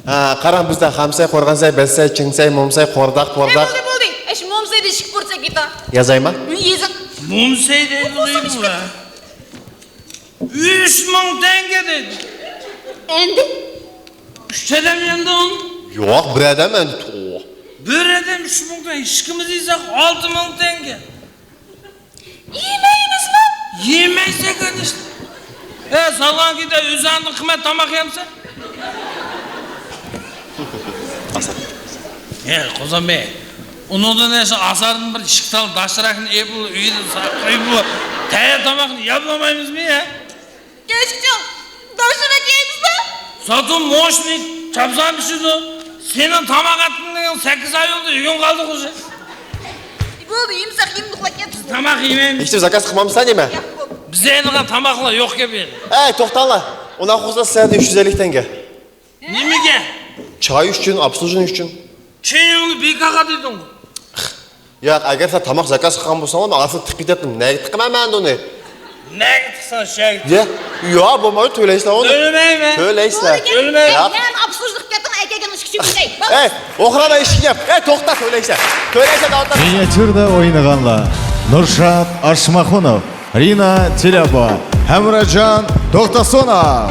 ھە، قاراڭ، بىزدە خامسەي، قورغانسەي، بەتسەي، چىڭسەي، مومسەي، قورداق، ئەي، پورداق. بولدى، بولدى. ئەش مومسەي دېيىش كېرەك بولسا كېتە. يازايمۇ؟ يېزىڭ. مومسەي دەيدۇ. ئۈچ مىڭ تەڭگە دەيدۇ. ئەمدى؟ ئۈچ ئادەم يەمدۇ ئۇنى؟ ياق، بىر ئادەم ئەمدى. بىر ئادەم ئۈچ مىڭ تەڭگە، ئىككىمىز يېسەك ئالتە مىڭ تەڭگە. يېمەيمىزمۇ؟ يېمەيسەن، كونېچنو. ئە، سالغان كېتە، ئۆزۈڭدىن قىممەت تاماق يەمسەن؟ ئە، قوزام بەي، ئۇنىڭدىن ئەشۇ ئاساردىن بىر ئىككى تال داشراكنى ئېلىپ، ئۆيدە ساقلاپ قويۇپ، تەييار تاماقنى يەپلىمايمىزمۇ يە؟ كەچكىچە داشراك يەيمىزدە. زاتو موشنى چاپسان پىشىدۇ. سېنىڭ تاماق ئەتكىنىڭ سەككىز ئاي بولدى، ئۆگىنىپ قالدۇق ئۇزى. بولدى، يېمىسەك يېمىدۇق، كەتتۇق. تاماق يېمەيمىز. ھېچنېمە زاكاز قىلمامسىلەر نېمە؟ ياق، بولدى. بىزدە يەنىلىغان تاماقلار يوق گەپ يەنە. ئەي، توختاڭلار. ئۇنداق بولسا سىلەردىن ئۈچ يۈز ئەللىك تەڭگە. نېمىگە؟ چاي ئۈچۈن، ئوبسلۇژىنى ئۈچۈن. چېيىڭنى بىكارغا دېدىڭغۇ. ياق، ئەگەر سىلەر تاماق زاكاز قىلغان بولساڭلار، مەن ئارىسىغا تىقىپ كېتەتتىم. نەگە تىقىمەن مەن ئۇنى؟ نەگە تىقساڭ شەگە. يە، يا، بولمايدۇ، تۆلەيسىلەر ئۇنى. تۆلىمەيمەن. تۆلەيسىلەر. تۆلىمەي. ياق. يەنە ئوبسلۇژنىق كەتتىڭ، ئەكەلگەن ئىشىك چۈشۈرگەي. ئەي، ئوخراما ئىشىك گەپ. ئەي، توختا، تۆلەيسىلەر. تۆلەيسىلەر، داۋام ئېتىڭ. مىنىياتيۇردا ئوينىغانلار: نۇرشات ئاشماخۇنوف، رىنا تىلەبا، ھەمراجان توختاسۇنوف.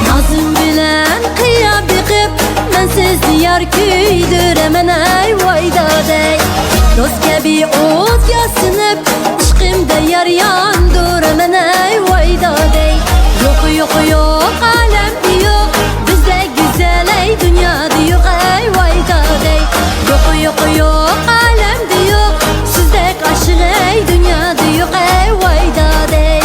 نازىم بىلەن قىيا بېقىپ، مەنسىز دىيار كۆيدۈرىمەن، ئەي ۋاي دادەي. دوست كەبى ئوت ياسىنىپ، ئىشقىمدا يار ياندۇرىمەن، ئەي ۋاي دادەي. يوق، يوق، يوق، ئالەمدە يوق، بىزدەك گۈزەل، ئەي دۇنيادا يوق، ئەي ۋاي دادەي. يوق، يوق، يوق، ئالەمدە يوق، سىزدەك ئاشىق، ئەي دۇنيادا يوق، ئەي ۋاي دادەي.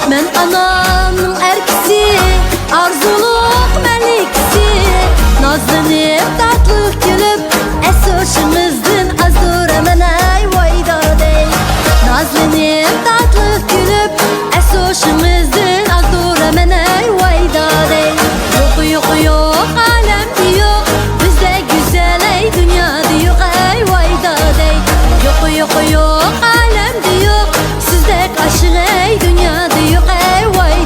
مەن ئانامنىڭ ئەركىسى، ئارزۇلۇق مەلىكىسى، نازلىنىپ تاتلىق كۈلۈپ، ئەس-ھوشىمىزدىن ئازدۇرىمەن، ئەي ۋاي دادەي. نازلىنىپ تاتلىق كۈلۈپ، ئەس-ھوشىمىزدىن ئازدۇرىمەن، ئەي ۋاي دادەي. يوق، يوق، يوق، ئالەمدە يوق، بىزدەك گۈزەل، ئەي دۇنيادا يوق، ئەي ۋاي دادەي. يوق، يوق، يوق، ئالەمدە يوق، سىزدەك ئاشىق، ئەي دۇنيادا يوق، ئەي ۋاي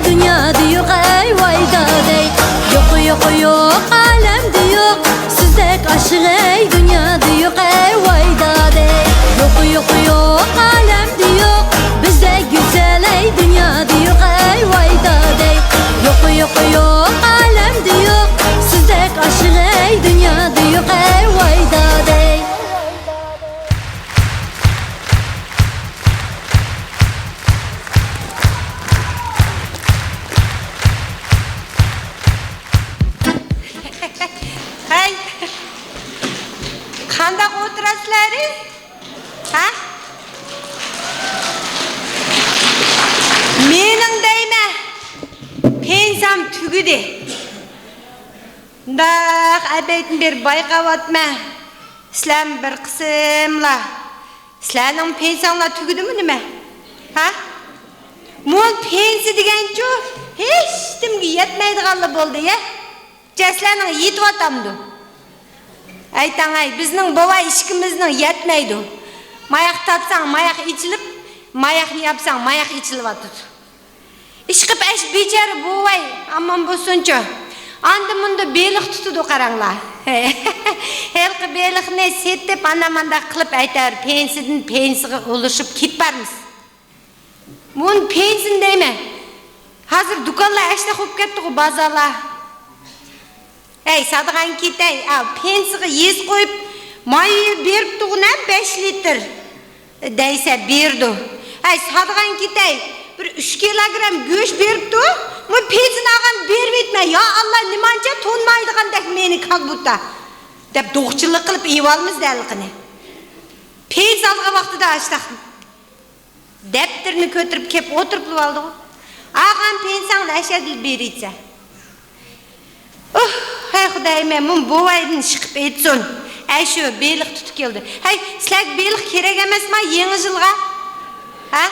دۇنيادا يوق، ئەي ۋاي دادەي. يوق، يوق، يوق، ئالەمدە يوق، سىزدەك ئاشىق، ئەي دۇنيادا يوق، ئەي ۋاي دادەي. يوق، يوق، يوق، ئالەمدە يوق، بىزدەك گۈزەل، ئەي دۇنيادا يوق، ئەي ۋاي دادەي. يوق، يوق، يوق، ئالەمدە يوق، سىزدەك ئاشىق، ئەي دۇنيادا يوق، ئەي ۋاي دادەي. ھەي، قانداق ئولتۇراسىلەر؟ ھە؟ مېنىڭ دەيمەن، پېنسىيەم تۈگىدى. مۇنداق ئەبەيدىن بېرى بايقاۋاتىمەن. سىلەرمۇ بىر قىسىملار. سىلەرنىڭ پېنسىيەڭلار تۈگىدىمۇ نېمە؟ ھە؟ مۇ پېنسىيە دېگەنچۇ ھېچنېمىگە يەتمەيدىغانلا بولدى، يە؟ جەسلەرنىڭ يېتىۋاتامدۇ؟ ئەيتەڭ ئەي، بىزنىڭ بوۋاي ئىشىكىمىزنىڭ يەتمەيدۇ. ماياق تارتساڭ، ماياق ئېچىلىپ، ماياقنى ياپساڭ، ماياق ئېچىلىۋاتىدۇ. ئىشقىپ ئەش بىچارە بوۋاي ئامان بولسۇنچۇ. ئاندا مۇندا بېلىق تۇتىدۇ قاراڭلار. ھېلىقى بېلىقنى سېتىپ، ئانا مانداق قىلىپ ئەيتەر، پېنسىدىن پېنسىغا ئۇلىشىپ كېتىپ بارمىز. مۇن پېنسىن دەيمەن. ھازىر دۇكانلار ئەشلەك بولۇپ كەتتىغۇ، بازارلار. ھەي، ساتىدىغان كېتەي، ئاۋ، پېنسىغا يېزىپ قويۇپ، ماينى بېرىپتىغۇ نە بەش لىتىر دەيسە بېرىدۇ. ھەي، ساتىدىغان كېتەي، بىر ئۈچ كىلوگرام گۆش بېرىپتۇ، مۇ پېنسىنى ئالغان بېرىۋېتىمەن. يا ئاللا، نېمانچە تونمايدىغاندەك مېنى كاكبۇتا دەپ دوغچىلىق قىلىپ ئېيىۋالىمىز دەلقىنى. پېنسى ئالغان ۋاقتىدا ئاشتاق دەپتىرىنى كۆتۈرۈپ كېلىپ ئولتۇرۇپلا ئالدىغۇ. ئالغان پېنسىڭنى ئەشەدىل بېرىچە. ئۇھ، ھەي خۇدايىم، مۇ بوۋايدىن ئىشقىپ ئېيتسۇن. ئەي شۇ بېلىق تۇتۇپ كەلدى. ھەي، سىلەرگە بېلىق كېرەك ئەمەسما يېڭى يىلغا؟ ھە؟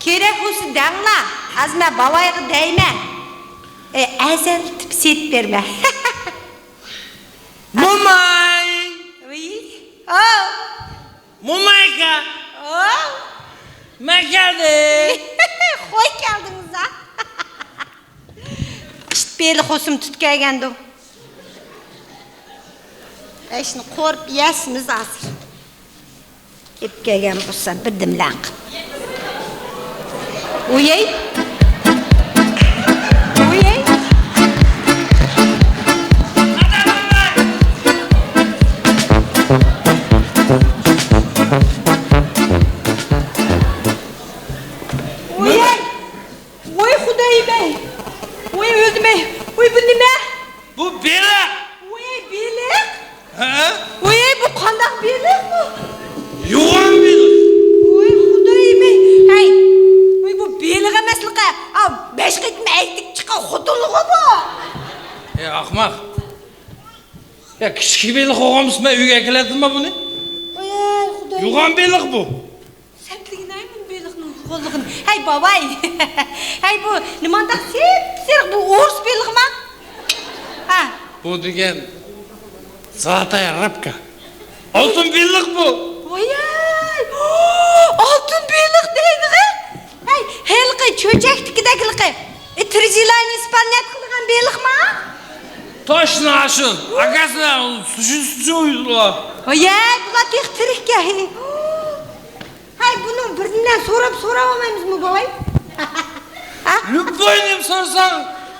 كېرەك بولسا دەڭلا. ھازىر مەن بوۋايغا دەيمەن. ئەي، ئەزەلتىپ سېتىپ بېرىمەن. موماي! ۋىي! ئاۋ! مومايكا! ئاۋ! مەن كەلدىم! خوش كەلدىڭىز ھە! قىشتا بېلىق خوسۇم تۇتۇپ كەلگەندۇ. ئەشنى قورۇپ يەسمىز ھازىر. ئېلىپ كەلگەن بولسا بىردىملەر قىپ. ئۇيەي. ئۇيەي. ئۇيەي. ۋاي خۇدايىم ئەي! ۋاي ئۆلدۈم ئەي! ۋاي بۇ نېمە؟ بۇ بېلىق! ۋاي بېلىق! ھە؟ ۋاي بۇ قانداق بېلىق بۇ؟ يوغان بېلىق! ۋاي خۇدايىم ئەي! ھەي! ۋاي بۇ بېلىق ئەمەسلىقى! ئاۋ بەش قېتىم ئەيتىك چىققان خوتۇنلۇقى بۇ! ئەي ئاخماق! يا كىچىك بېلىق بولغان بولسا مەن ئۆيگە ئەكېلەتتىمما بۇنى؟ ۋاي خۇدايىم! يوغان بېلىق بۇ! سەتلىگىنەي مۇ بېلىقنىڭ يوغانلىقىنى. ھەي بوۋاي! ھەي بۇ نېمانداق سېرىق-سېرىق بۇ ئورۇس بېلىقما؟ ھە. بۇ دېگەن زالاتا رىبكا. ئالتۇن بېلىق بۇ. ۋاياي! ئالتۇن بېلىق دەيدىغۇ. ھەي ھېلىقى چۆچەكتىكىدەكلىقى. ئىترىجىلاينى ئىسپانيات قىلىدىغان بېلىقما؟ توشنا ئاشۇ. ئاكاسىنا سۇشى سۇشى ئۇيدۇرغان. ۋاياي بۇلار تېخى تىرىككەن. ھەي، بۇنىڭ بىرىنى سوراپ، سوراۋالمايمىزمۇ، بوۋاي؟ ھە؟ لۈببوي دەپ سورىساڭ،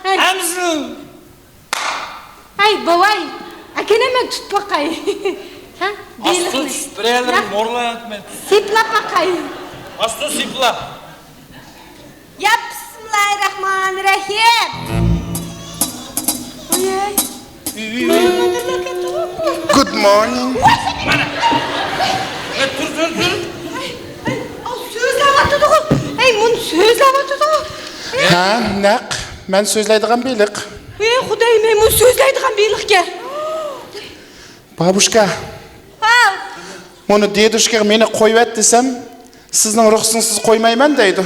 ھەي. ئەمىسە. ھەي، بوۋاي، ئەكەلەمە تۇتۇپ باقاي. ھە؟ ئاستىن بېلىقنى. تۇتۇپ بېرەلەم، ھە؟ مورلاياتىمەن. سىيپىلاپ باقاي. ئاستىن سىيپىلا. يا بىسمىللاھىررەھمانىررەھىم. ۋاي. گۇد مورنىڭ. مانا. ئەي، تۇر، تۇر، تۇر. ئەي، ئەي، ئاۋۇ سۆزلەۋاتىدىغۇ. ئەي، مۇنۇ سۆزلەۋاتىدىغۇ. ھە، نەق. مەن سۆزلەيدىغان بېلىق. ئەي، خۇدايىم، ئەي، مۇنۇ سۆزلەيدىغان بېلىقكەن. بابۇشكا. ھاۋ. مۇنۇ دېدۇشكىغا مېنى قويۇۋەت دېسەم، سىزنىڭ رۇخسىتىڭىزسىز قويمايمەن دەيدۇ.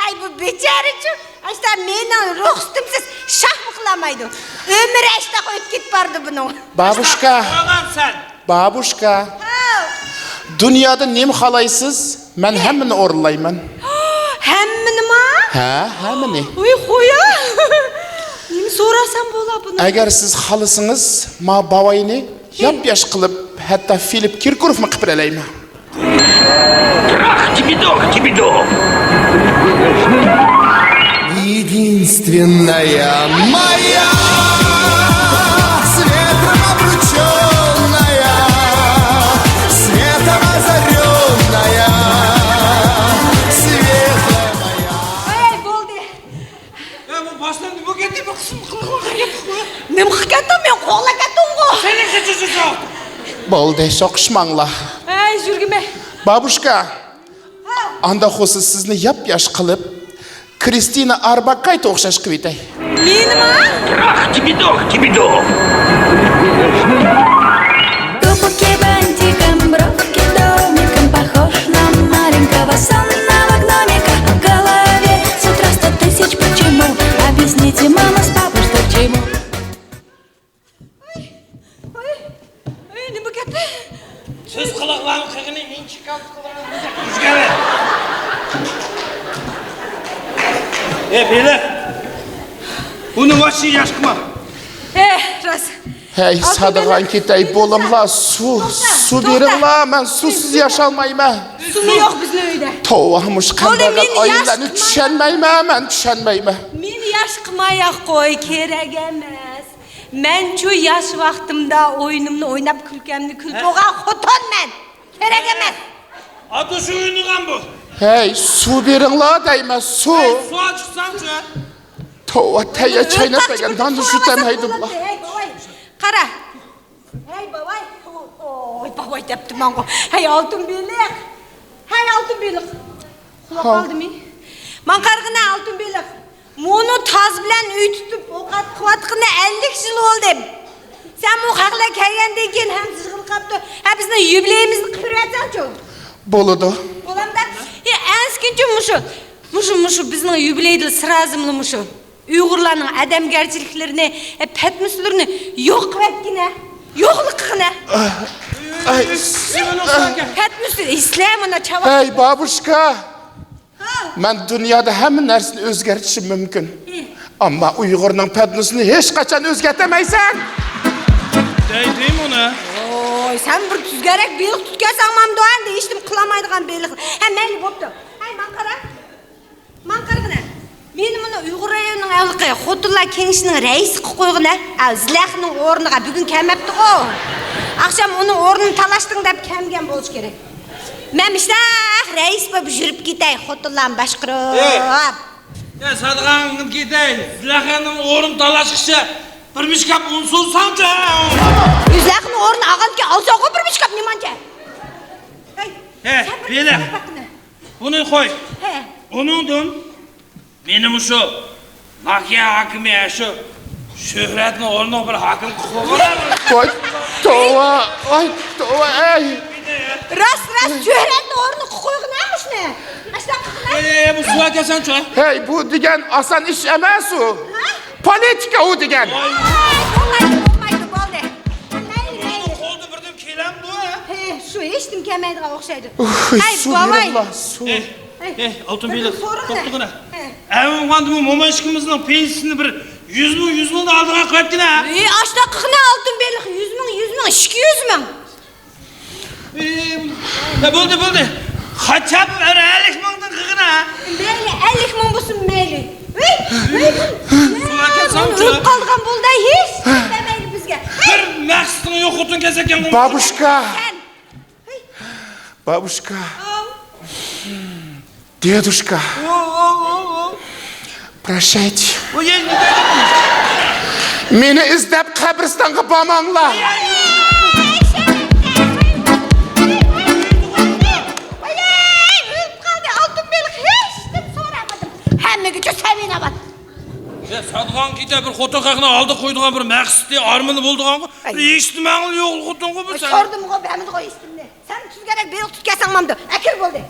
ھەي، بۇ بىچارىچۇ، ئاشتا مېنىڭ رۇخسىتىمسىز شاھمۇ قىلالمايدۇ. ئۆمرى ئاشتا ئۆتۈپ كېتىپ بارىدۇ بۇنىڭ. بابۇشكا. قالغان سەن. بابۇشكا. ھاۋ. دۇنيادا نېمە خالايسىز؟ مەن ھەممىنى ئورۇنلايمەن. ھەممىنىمۇ؟ ھە، ھەممىنى. ۋاي خويا! نېمە سوراسام بولا بۇنى؟ ئەگەر سىز خالىسىڭىز، ما باۋاينى ياپياش قىلىپ، ھەتتا فىلىپ كىركوروفمۇ قىلىپ بېرەلەيمەن. Трах, тибидох, тибидох. Единственная моя с ветром обручённая, светом озарённая, светлая моя. ئەي، بولدى. يا، بۇ باشلىرىنى بۇ گەپنى بىر قىسىم قىلغان گەپ قىلغان. نېمە قىلىپ كەتتىڭ؟ مېنى قوغلاپ كەتتىڭغۇ. سېنىڭ كېچىسى يوق. بولدى، سوقۇشماڭلار. ئەي، يۈرگۈمە. بابۇشكا. ھە. ئانداق بولسا سىزنى ياپياش قىلىپ، كرىستىنا ئارباكايتقا ئوخشاش قىلىۋېتەي. مېنىما؟ Трах, тибидох, тибидох. Губки бантиком, бровки домиком, похож на маленького сонного гномика. В голове с утра сто тысяч почему. Объясните, мама с папой, что к чему. ۋاي، ۋاي، ۋاي، نېمە گەپ؟ سىز قىلىقلارنى قىلغىنى، مېنى شىكايەت قىلغىنى ئۆزگەرتىش. ئەي، بېلىق. بۇنى ۋاھشىي ياش قىلما. ھە، راست. ھەي، سادىغان كېتەي، بولۇڭلار، سۇ، سۇ بېرىڭلار، مەن سۇسىز ياشالمايمەن. سۇمۇ يوق بىزنىڭ ئۆيدە. توۋا، مۇشۇ قانداق ئاياللارنى چۈشەنمەيمەن، مەن چۈشەنمەيمەن. مېنى ياش قىلماياق قوي، كېرەك ئەمەس. مەنچۇ ياش ۋاقتىمدا ئويۇنۇمنى ئويناپ، كۈلكەمنى كۈلۈپ بولغان خوتۇنمەەن. كېرەك ئەمەس. ئاتا شۇ ئوينىغان بۇ. ھەي، سۇ بېرىڭلار دەيمەن، سۇ. ھەي، سۇ ئاچىقساڭچۇ. توۋا، تەييار چايناپ بەرگەن ناننى شۇ تەم ھەيدىملا. ھەي، بوۋاي، قارا. ھەي، بوۋاي. ئوي، بوۋاي دەپتىمەنغۇ. ھەي، ئالتۇن بېلىق. ھەي، ئالتۇن بېلىق. ئۇخلاپ قالدىمۇ؟ ماڭا قارىغىنا، ئالتۇن بېلىق. مۇنۇ تاز بىلەن ئۆي تۇتۇپ، ئوقەت قىلىۋاتقىنى ئەللىك يىل بولدى. سەن بۇ خەقلەر كەلگەندىن كېيىن ھەم جىغىلقاپتۇ، ھە بىزنىڭ يۇبىلېيىمىزنى قىلىپ بېرىۋەتسەڭچۇ. بولىدۇ. بولامدا؟ يا، ئەنسىكىنچۇ مۇشۇ، مۇشۇ، مۇشۇ بىزنىڭ يۇبىلېيدا سىرازىملا مۇشۇ ئۇيغۇرلارنىڭ ئادەمگەرچىلىكلىرىنى، ئە، پەتنۇسلىرىنى يوق قىلىۋەتكىنە. يوقلۇق قىلغىنە. ئاي، ئاي. پەتنۇس، ئىسلام ئانا چاۋاك. ھەي، بابۇشكا. مەن دۇنيادا ھەممە نەرسىنى ئۆزگەرتىشىم مۇمكىن. ئەمما ئۇيغۇرنىڭ پەتنۇسىنى ھېچقاچان ئۆزگەرتەلمەيسەن. دەيدىم ئۇنى. ۋوي، سەن بىر تۈزگەرەك بېلىق تۇتكەنسەڭ مانا دېيىشتىم، قىلالمايدىغان بېلىق. ھە، مەيلى، بوپتۇ. ھەي، ماڭا قارا. ماڭا قارىغىنا. مېنى مۇنۇ ئۇيغۇر رايونىنىڭ ھېلىقى خوتۇنلار كېڭىشىنىڭ رەئىسى قىلىپ قويغىنا. ھە، زىلەخنىڭ ئورنىغا بۈگۈن كەلمەپتىغۇ. ئاخشام ئۇنىڭ ئورنىنى تالاشتىڭ دەپ كەلگەن بولۇشى كېرەك. مەن مۇشۇنداق رەئىس بولۇپ يۈرۈپ كېتەي، خوتۇنلارنى باشقۇرۇپ. ئەي، سادىغاڭ كېتەي، زىلەخنىڭ ئورنىنى تالاشقىچە بىر مۇشكاپ ئۇن سوزساڭچە. زىلەخنىڭ ئورنىنى ئالغاندىكىن ئالساڭغۇ بىر مۇشكاپ نېمانچە. ھەي، ھەي، سەن بىر بېلىق. بۇنى قوي. ھە. ئۇنىڭدىن مېنى مۇشۇ ناھىيە ھاكىمى، ھە، شۇ شۆھرەتنىڭ ئورنىغا بىر ھاكىم قىلىپ قويغىنا. ۋاي، توۋا، ۋاي، توۋا، ئەي. راست، راست، شۆھرەتنىڭ ئورنىغا قويغىنا مۇشۇنى. ئاشۇنداق قىلغىنا. ئەي، ئەي، بۇ سۇ ئەكەلسەڭچۇ. ھەي، بۇ دېگەن ئاسان ئىش ئەمەس ئۇ. ھە؟ پولىتىكا ئۇ دېگەن. ۋاي. ئەي، بولمايدۇ، بولمايدۇ، بولدى. مەيلى، مەيلى. قولدا بىردىن كېلەمدۇ، ھە؟ ھە، شۇ ھېچنېمە كەلمەيدىغان ئوخشايدۇ. ئۇھ، ھەي، سۇ بوۋاي. بېرىڭلار، سۇ. ھەي، ھەي، ئالتۇن بېلىق، توختىغىنا. ھە. ئەۋۇ ئاندىمۇ موما ئىككىمىزنىڭ پېنسىيىسىنى بىر يۈز مىڭ، يۈز مىڭدىن ئالدىغا قويۇپتىنا. ئى، ئاشۇنداق قىلغىنا ئالتۇن بېلىق، يۈز مىڭ، يۈز مىڭ، ئىككى يۈز مىڭ. ئى، يا بولدى، بولدى. قاچان بىر ئەللىك مىڭدىن قىلغىنا. مەيلى، ئەللىك مىڭ بولسۇن، مەيلى. ۋەي، ۋەي، سۇ ئەكەلسەڭچۇ. ئۆلۈپ قالىدىغان بولدى، ھېچ دېمەيلى بىزگە. بىر مەقسىتىڭ يوق خوتۇن كەلسەككەن. بابۇشكا. سەن. بابۇشكا. ئاۋۇ. دېدۇشكا. ئاۋۇ، ئاۋۇ، ئاۋۇ، ئاۋۇ. Прощайте. ئۇ يەر نېمە؟ مېنى ئىزدەپ قەبرىستانغا بارماڭلار. ئاي، ئاي، ئاي. ئاي، ئاي، ئۆلۈپ قالدى، ئالتۇن بېلىق، ھېچنېمە سورىمىدىم. ھەممىگە چۈشەنمەيۋاتىدۇ. يا، سادىغاڭ كېتە، بىر خوتۇن خەقنى ئالدىغا قويىدىغان بىر مەقسىتى، ئارمىنى بولىدىغانغۇ. ئاي. ھېچنېمەڭ يوق خوتۇنغۇ بىر سەن. سورىدىمغۇ، بەرمىدىغۇ ھېچنېمىنى. سەن تۈزگەرەك بېلىق تۇتۇپ كەلسەڭ مامدۇ. ئەكىر بولدى.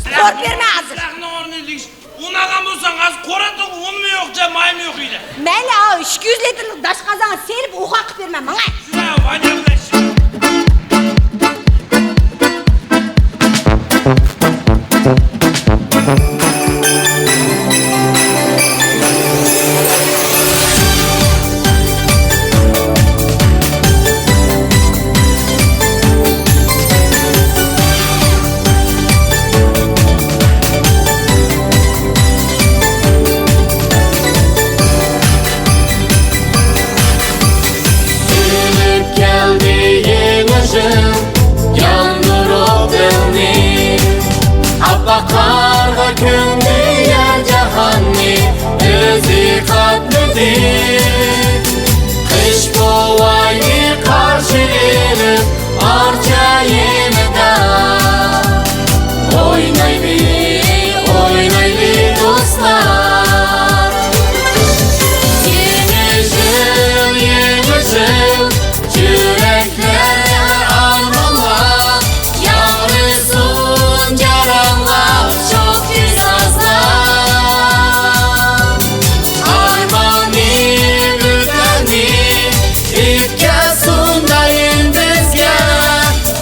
قورۇپ بەرمە ھازىر. سىلەرنىڭ ئورنىدا ئۇنىغان بولساڭ، ھازىر قوراتتىغۇ ئۇنمۇ يوق، جا مايمۇ يوق ئىدى. مەيلى، ئاۋۇ ئىككى يۈز لىتىرلىق داش قازانغا سېلىپ، ئوخاق قىلىپ بېرىمەن، ماڭاي. سىلەر ۋاجاڭلاشىڭ. قىش بوۋاينى قارشى ئېلىپ، ئارچا يېنىدا ئوينايلى، ئوينايلى دوستلار. يېڭى يىل، يېڭى يىل، يۈرەكلەردە ئارمانلار ياڭرىسۇن، جاراڭلاپ شوخ كۆز ياشلار. ئارماننى، ئۈمىدنى ئېيتكەن سۇندايىم بىزگە.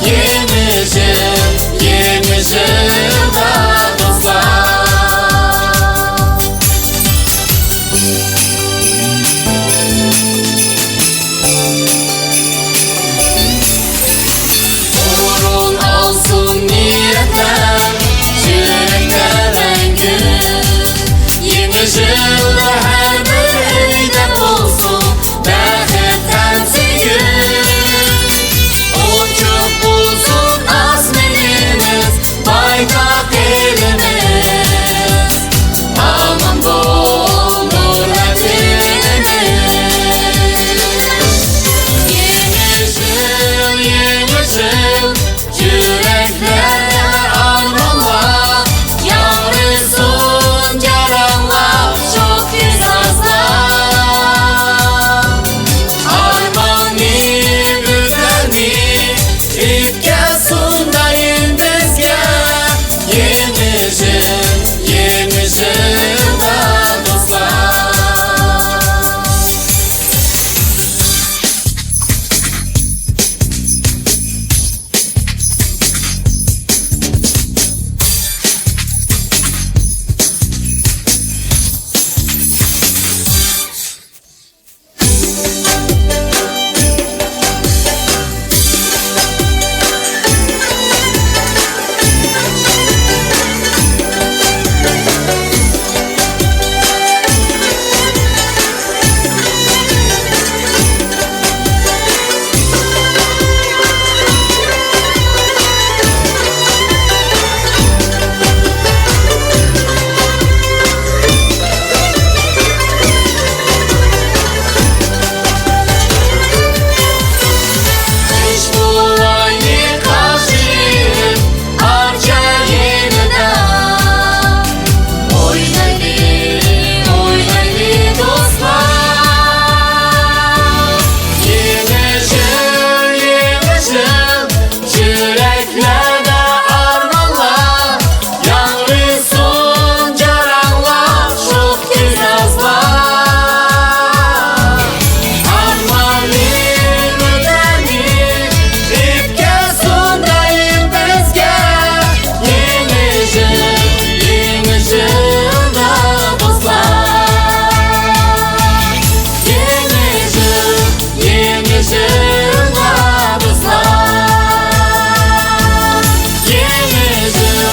يېڭى يىل، يېڭى يىلدا دوستلار. ئورۇن ئالسۇن نىيەتلەر يۈرەكتە مەڭگۈ. يېڭى يىلدا ھەر بىر ئۆيدە بولسۇن بەخت ھەم سۆيگۈ. ئوچۇق بولسۇن ئاسمىنىمىز، بايراق ئېلىمىز. ئامان بول نۇر ۋەتىنىمىز. يېڭى يىل، يېڭى يىل، يۈرەكلەردە ئارمانلار ياڭرىسۇن، جاراڭلاپ شوخ كۆز ياشلار. ئارماننى، ئۈمىدنى ئېيتكەن سۇندايىم بىزگە. يېڭى يىل، يېڭى يىلدا دوستلار. يۈرەكلەردە ئارمانلار ياڭرىسۇن، جاراڭلاپ شوخ كۆز ياشلار. ئارماننى، ئۈمىدنى ئېيتكەن سۇندايىم بىزگە. يېڭى يىل، يېڭى يىلدا دوستلار. يېڭى يىل، يېڭى يىلدا دوستلار. يېڭى يىل،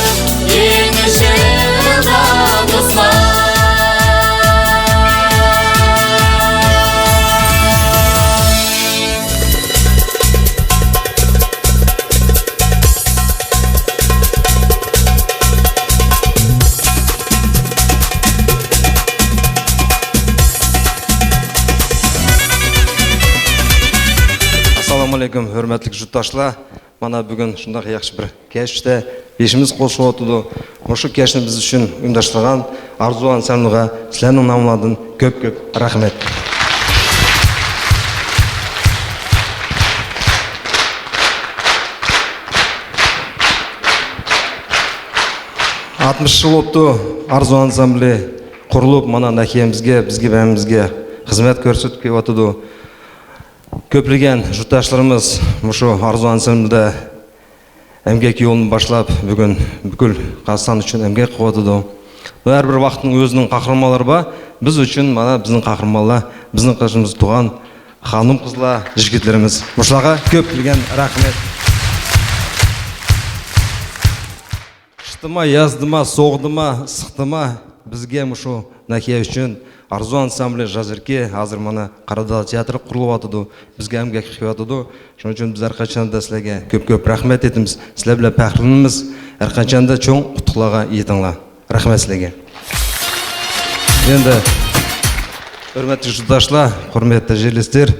يېڭى يىلدا دوستلار. ئەسسالامۇئەلەيكۇم، ھۆرمەتلىك يۇرتداشلار. مانا بۈگۈن شۇنداق ياخشى بىر كەچتە بېشىمىز قوشۇلۇۋاتىدۇ. مۇشۇ كەچنى بىز ئۈچۈن ئۇيۇمداشلىغان ئارزۇ ئانسامبلىغا سىلەرنىڭ نامىڭلاردىن كۆپ-كۆپ رەھمەت. ئاتمىش يىل بوپتۇ ئارزۇ ئانسامبلى قۇرۇلۇپ، مانا ناھىيەمىزگە، بىزگە، بەمىمىزگە خىزمەت كۆرسىتىپ كېلىۋاتىدۇ. كۆپلىگەن يۇرتداشلىرىمىز مۇشۇ ئارزۇ ئانسامبلىدا ئەمگەك يولىنى باشلاپ، بۈگۈن پۈتكۈل قازاقىستان ئۈچۈن ئەمگەك قىلىۋاتىدۇ. ھەر بىر ۋاقىتنىڭ ئۆزىنىڭ قەھرىمانلىرى بار. بىز ئۈچۈن مانا بىزنىڭ قەھرىمانلار، بىزنىڭ قېشىمىزدا تۇرغان خانىم-قىزلار، يىگىتلىرىمىز. مۇشۇلارغا كۆپلىگەن رەھمەت. قىشتىما، يازدىما، سوغۇقتىما، ئىسسىقتىما، بىزگە مۇشۇ ناھىيە ئۈچۈن ئارزۇ ئانسامبلى ھازىركى، ھازىر مانا قاراداغ تىياتىرى قۇرۇلۇۋاتىدۇ، بىزگە ئەمگەك قىلىۋاتىدۇ. شۇنىڭ ئۈچۈن بىز ھەر قاچاندا سىلەرگە كۆپ-كۆپ رەھمەت ئېيتىمىز، سىلەر بىلەن پەخىرلىنىمىز. ھەر قاچاندا چوڭ ئۇتۇقلارغا يېتىڭلار. رەھمەت سىلەرگە. ئەمدى ھۆرمەتلىك يۇرتداشلار، ھۆرمەتلىك جېرلىستلار،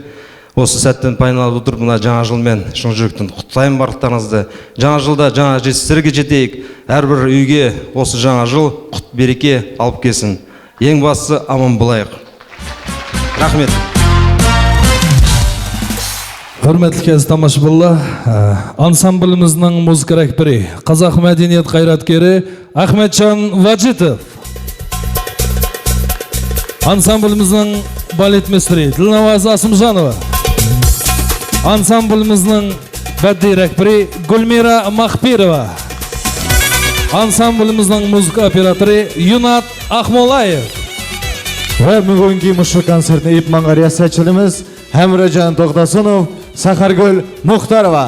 ئوسۇ سەتتىن پايدىلىنىپ ئولتۇرۇپ، مۇندا جاڭا جىل مەن شۇڭجۈكتىن قۇتلايمەن بارلىقلارىڭىزنى. جاڭا جىلدا جاڭا جېسىتلىرىگە جېتىيىك، ھەر بىر ئۆيگە ئوسۇ جاڭا جىل قۇت بېرىكە ئاپىرىپ كەلسۇن. يەڭ باسسا ئامان بولايىق. رەھمەت. ھۆرمەتلىك ئەزىز تاماشىبىنلار، ئانسامبىلىمىزنىڭ مۇزىكا رەھبىرى، قازاق مەدەنىيەت قايراتكىرى ئەخمەتجان ۋاجىتوف. ئانسامبىلىمىزنىڭ بالېت مىستېرى دىلناۋاز ئاسىمجانوۋا. ئانسامبىلىمىزنىڭ بەدىئىي رەھبىرى گۈلمىرا ماخپىروۋا. ئانسامبىلىمىزنىڭ مۇزىكا ئوپېراتورى يۇنات ئاخمولايېۋ. ۋە بۈگۈنكى مۇشۇ كونسېرتنى ئېلىپ ماڭغان رىياسەتچىلىرىمىز ھەمراجان توختاسۇنوف، سەخەرگۈل مۇختاروۋا.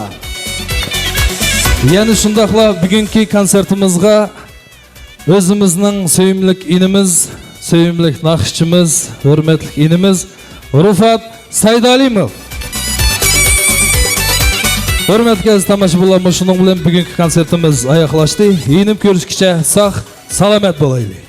يەنە شۇنداقلا بۈگۈنكى كونسېرتىمىزغا ئۆزىمىزنىڭ سۆيۈملۈك ئىنىمىز، سۆيۈملۈك ناخشىچىمىز، ھۆرمەتلىك ئىنىمىز رۇفات سەيدالىموف. ھۆرمەتلىك ئەزىز تاماشىبىنلار، مۇشۇنىڭ بىلەن بۈگۈنكى كونسېرتىمىز ئاياغلاشتى. يېنىپ كۆرۈشكىچە ساق، سالامەت بولايلى.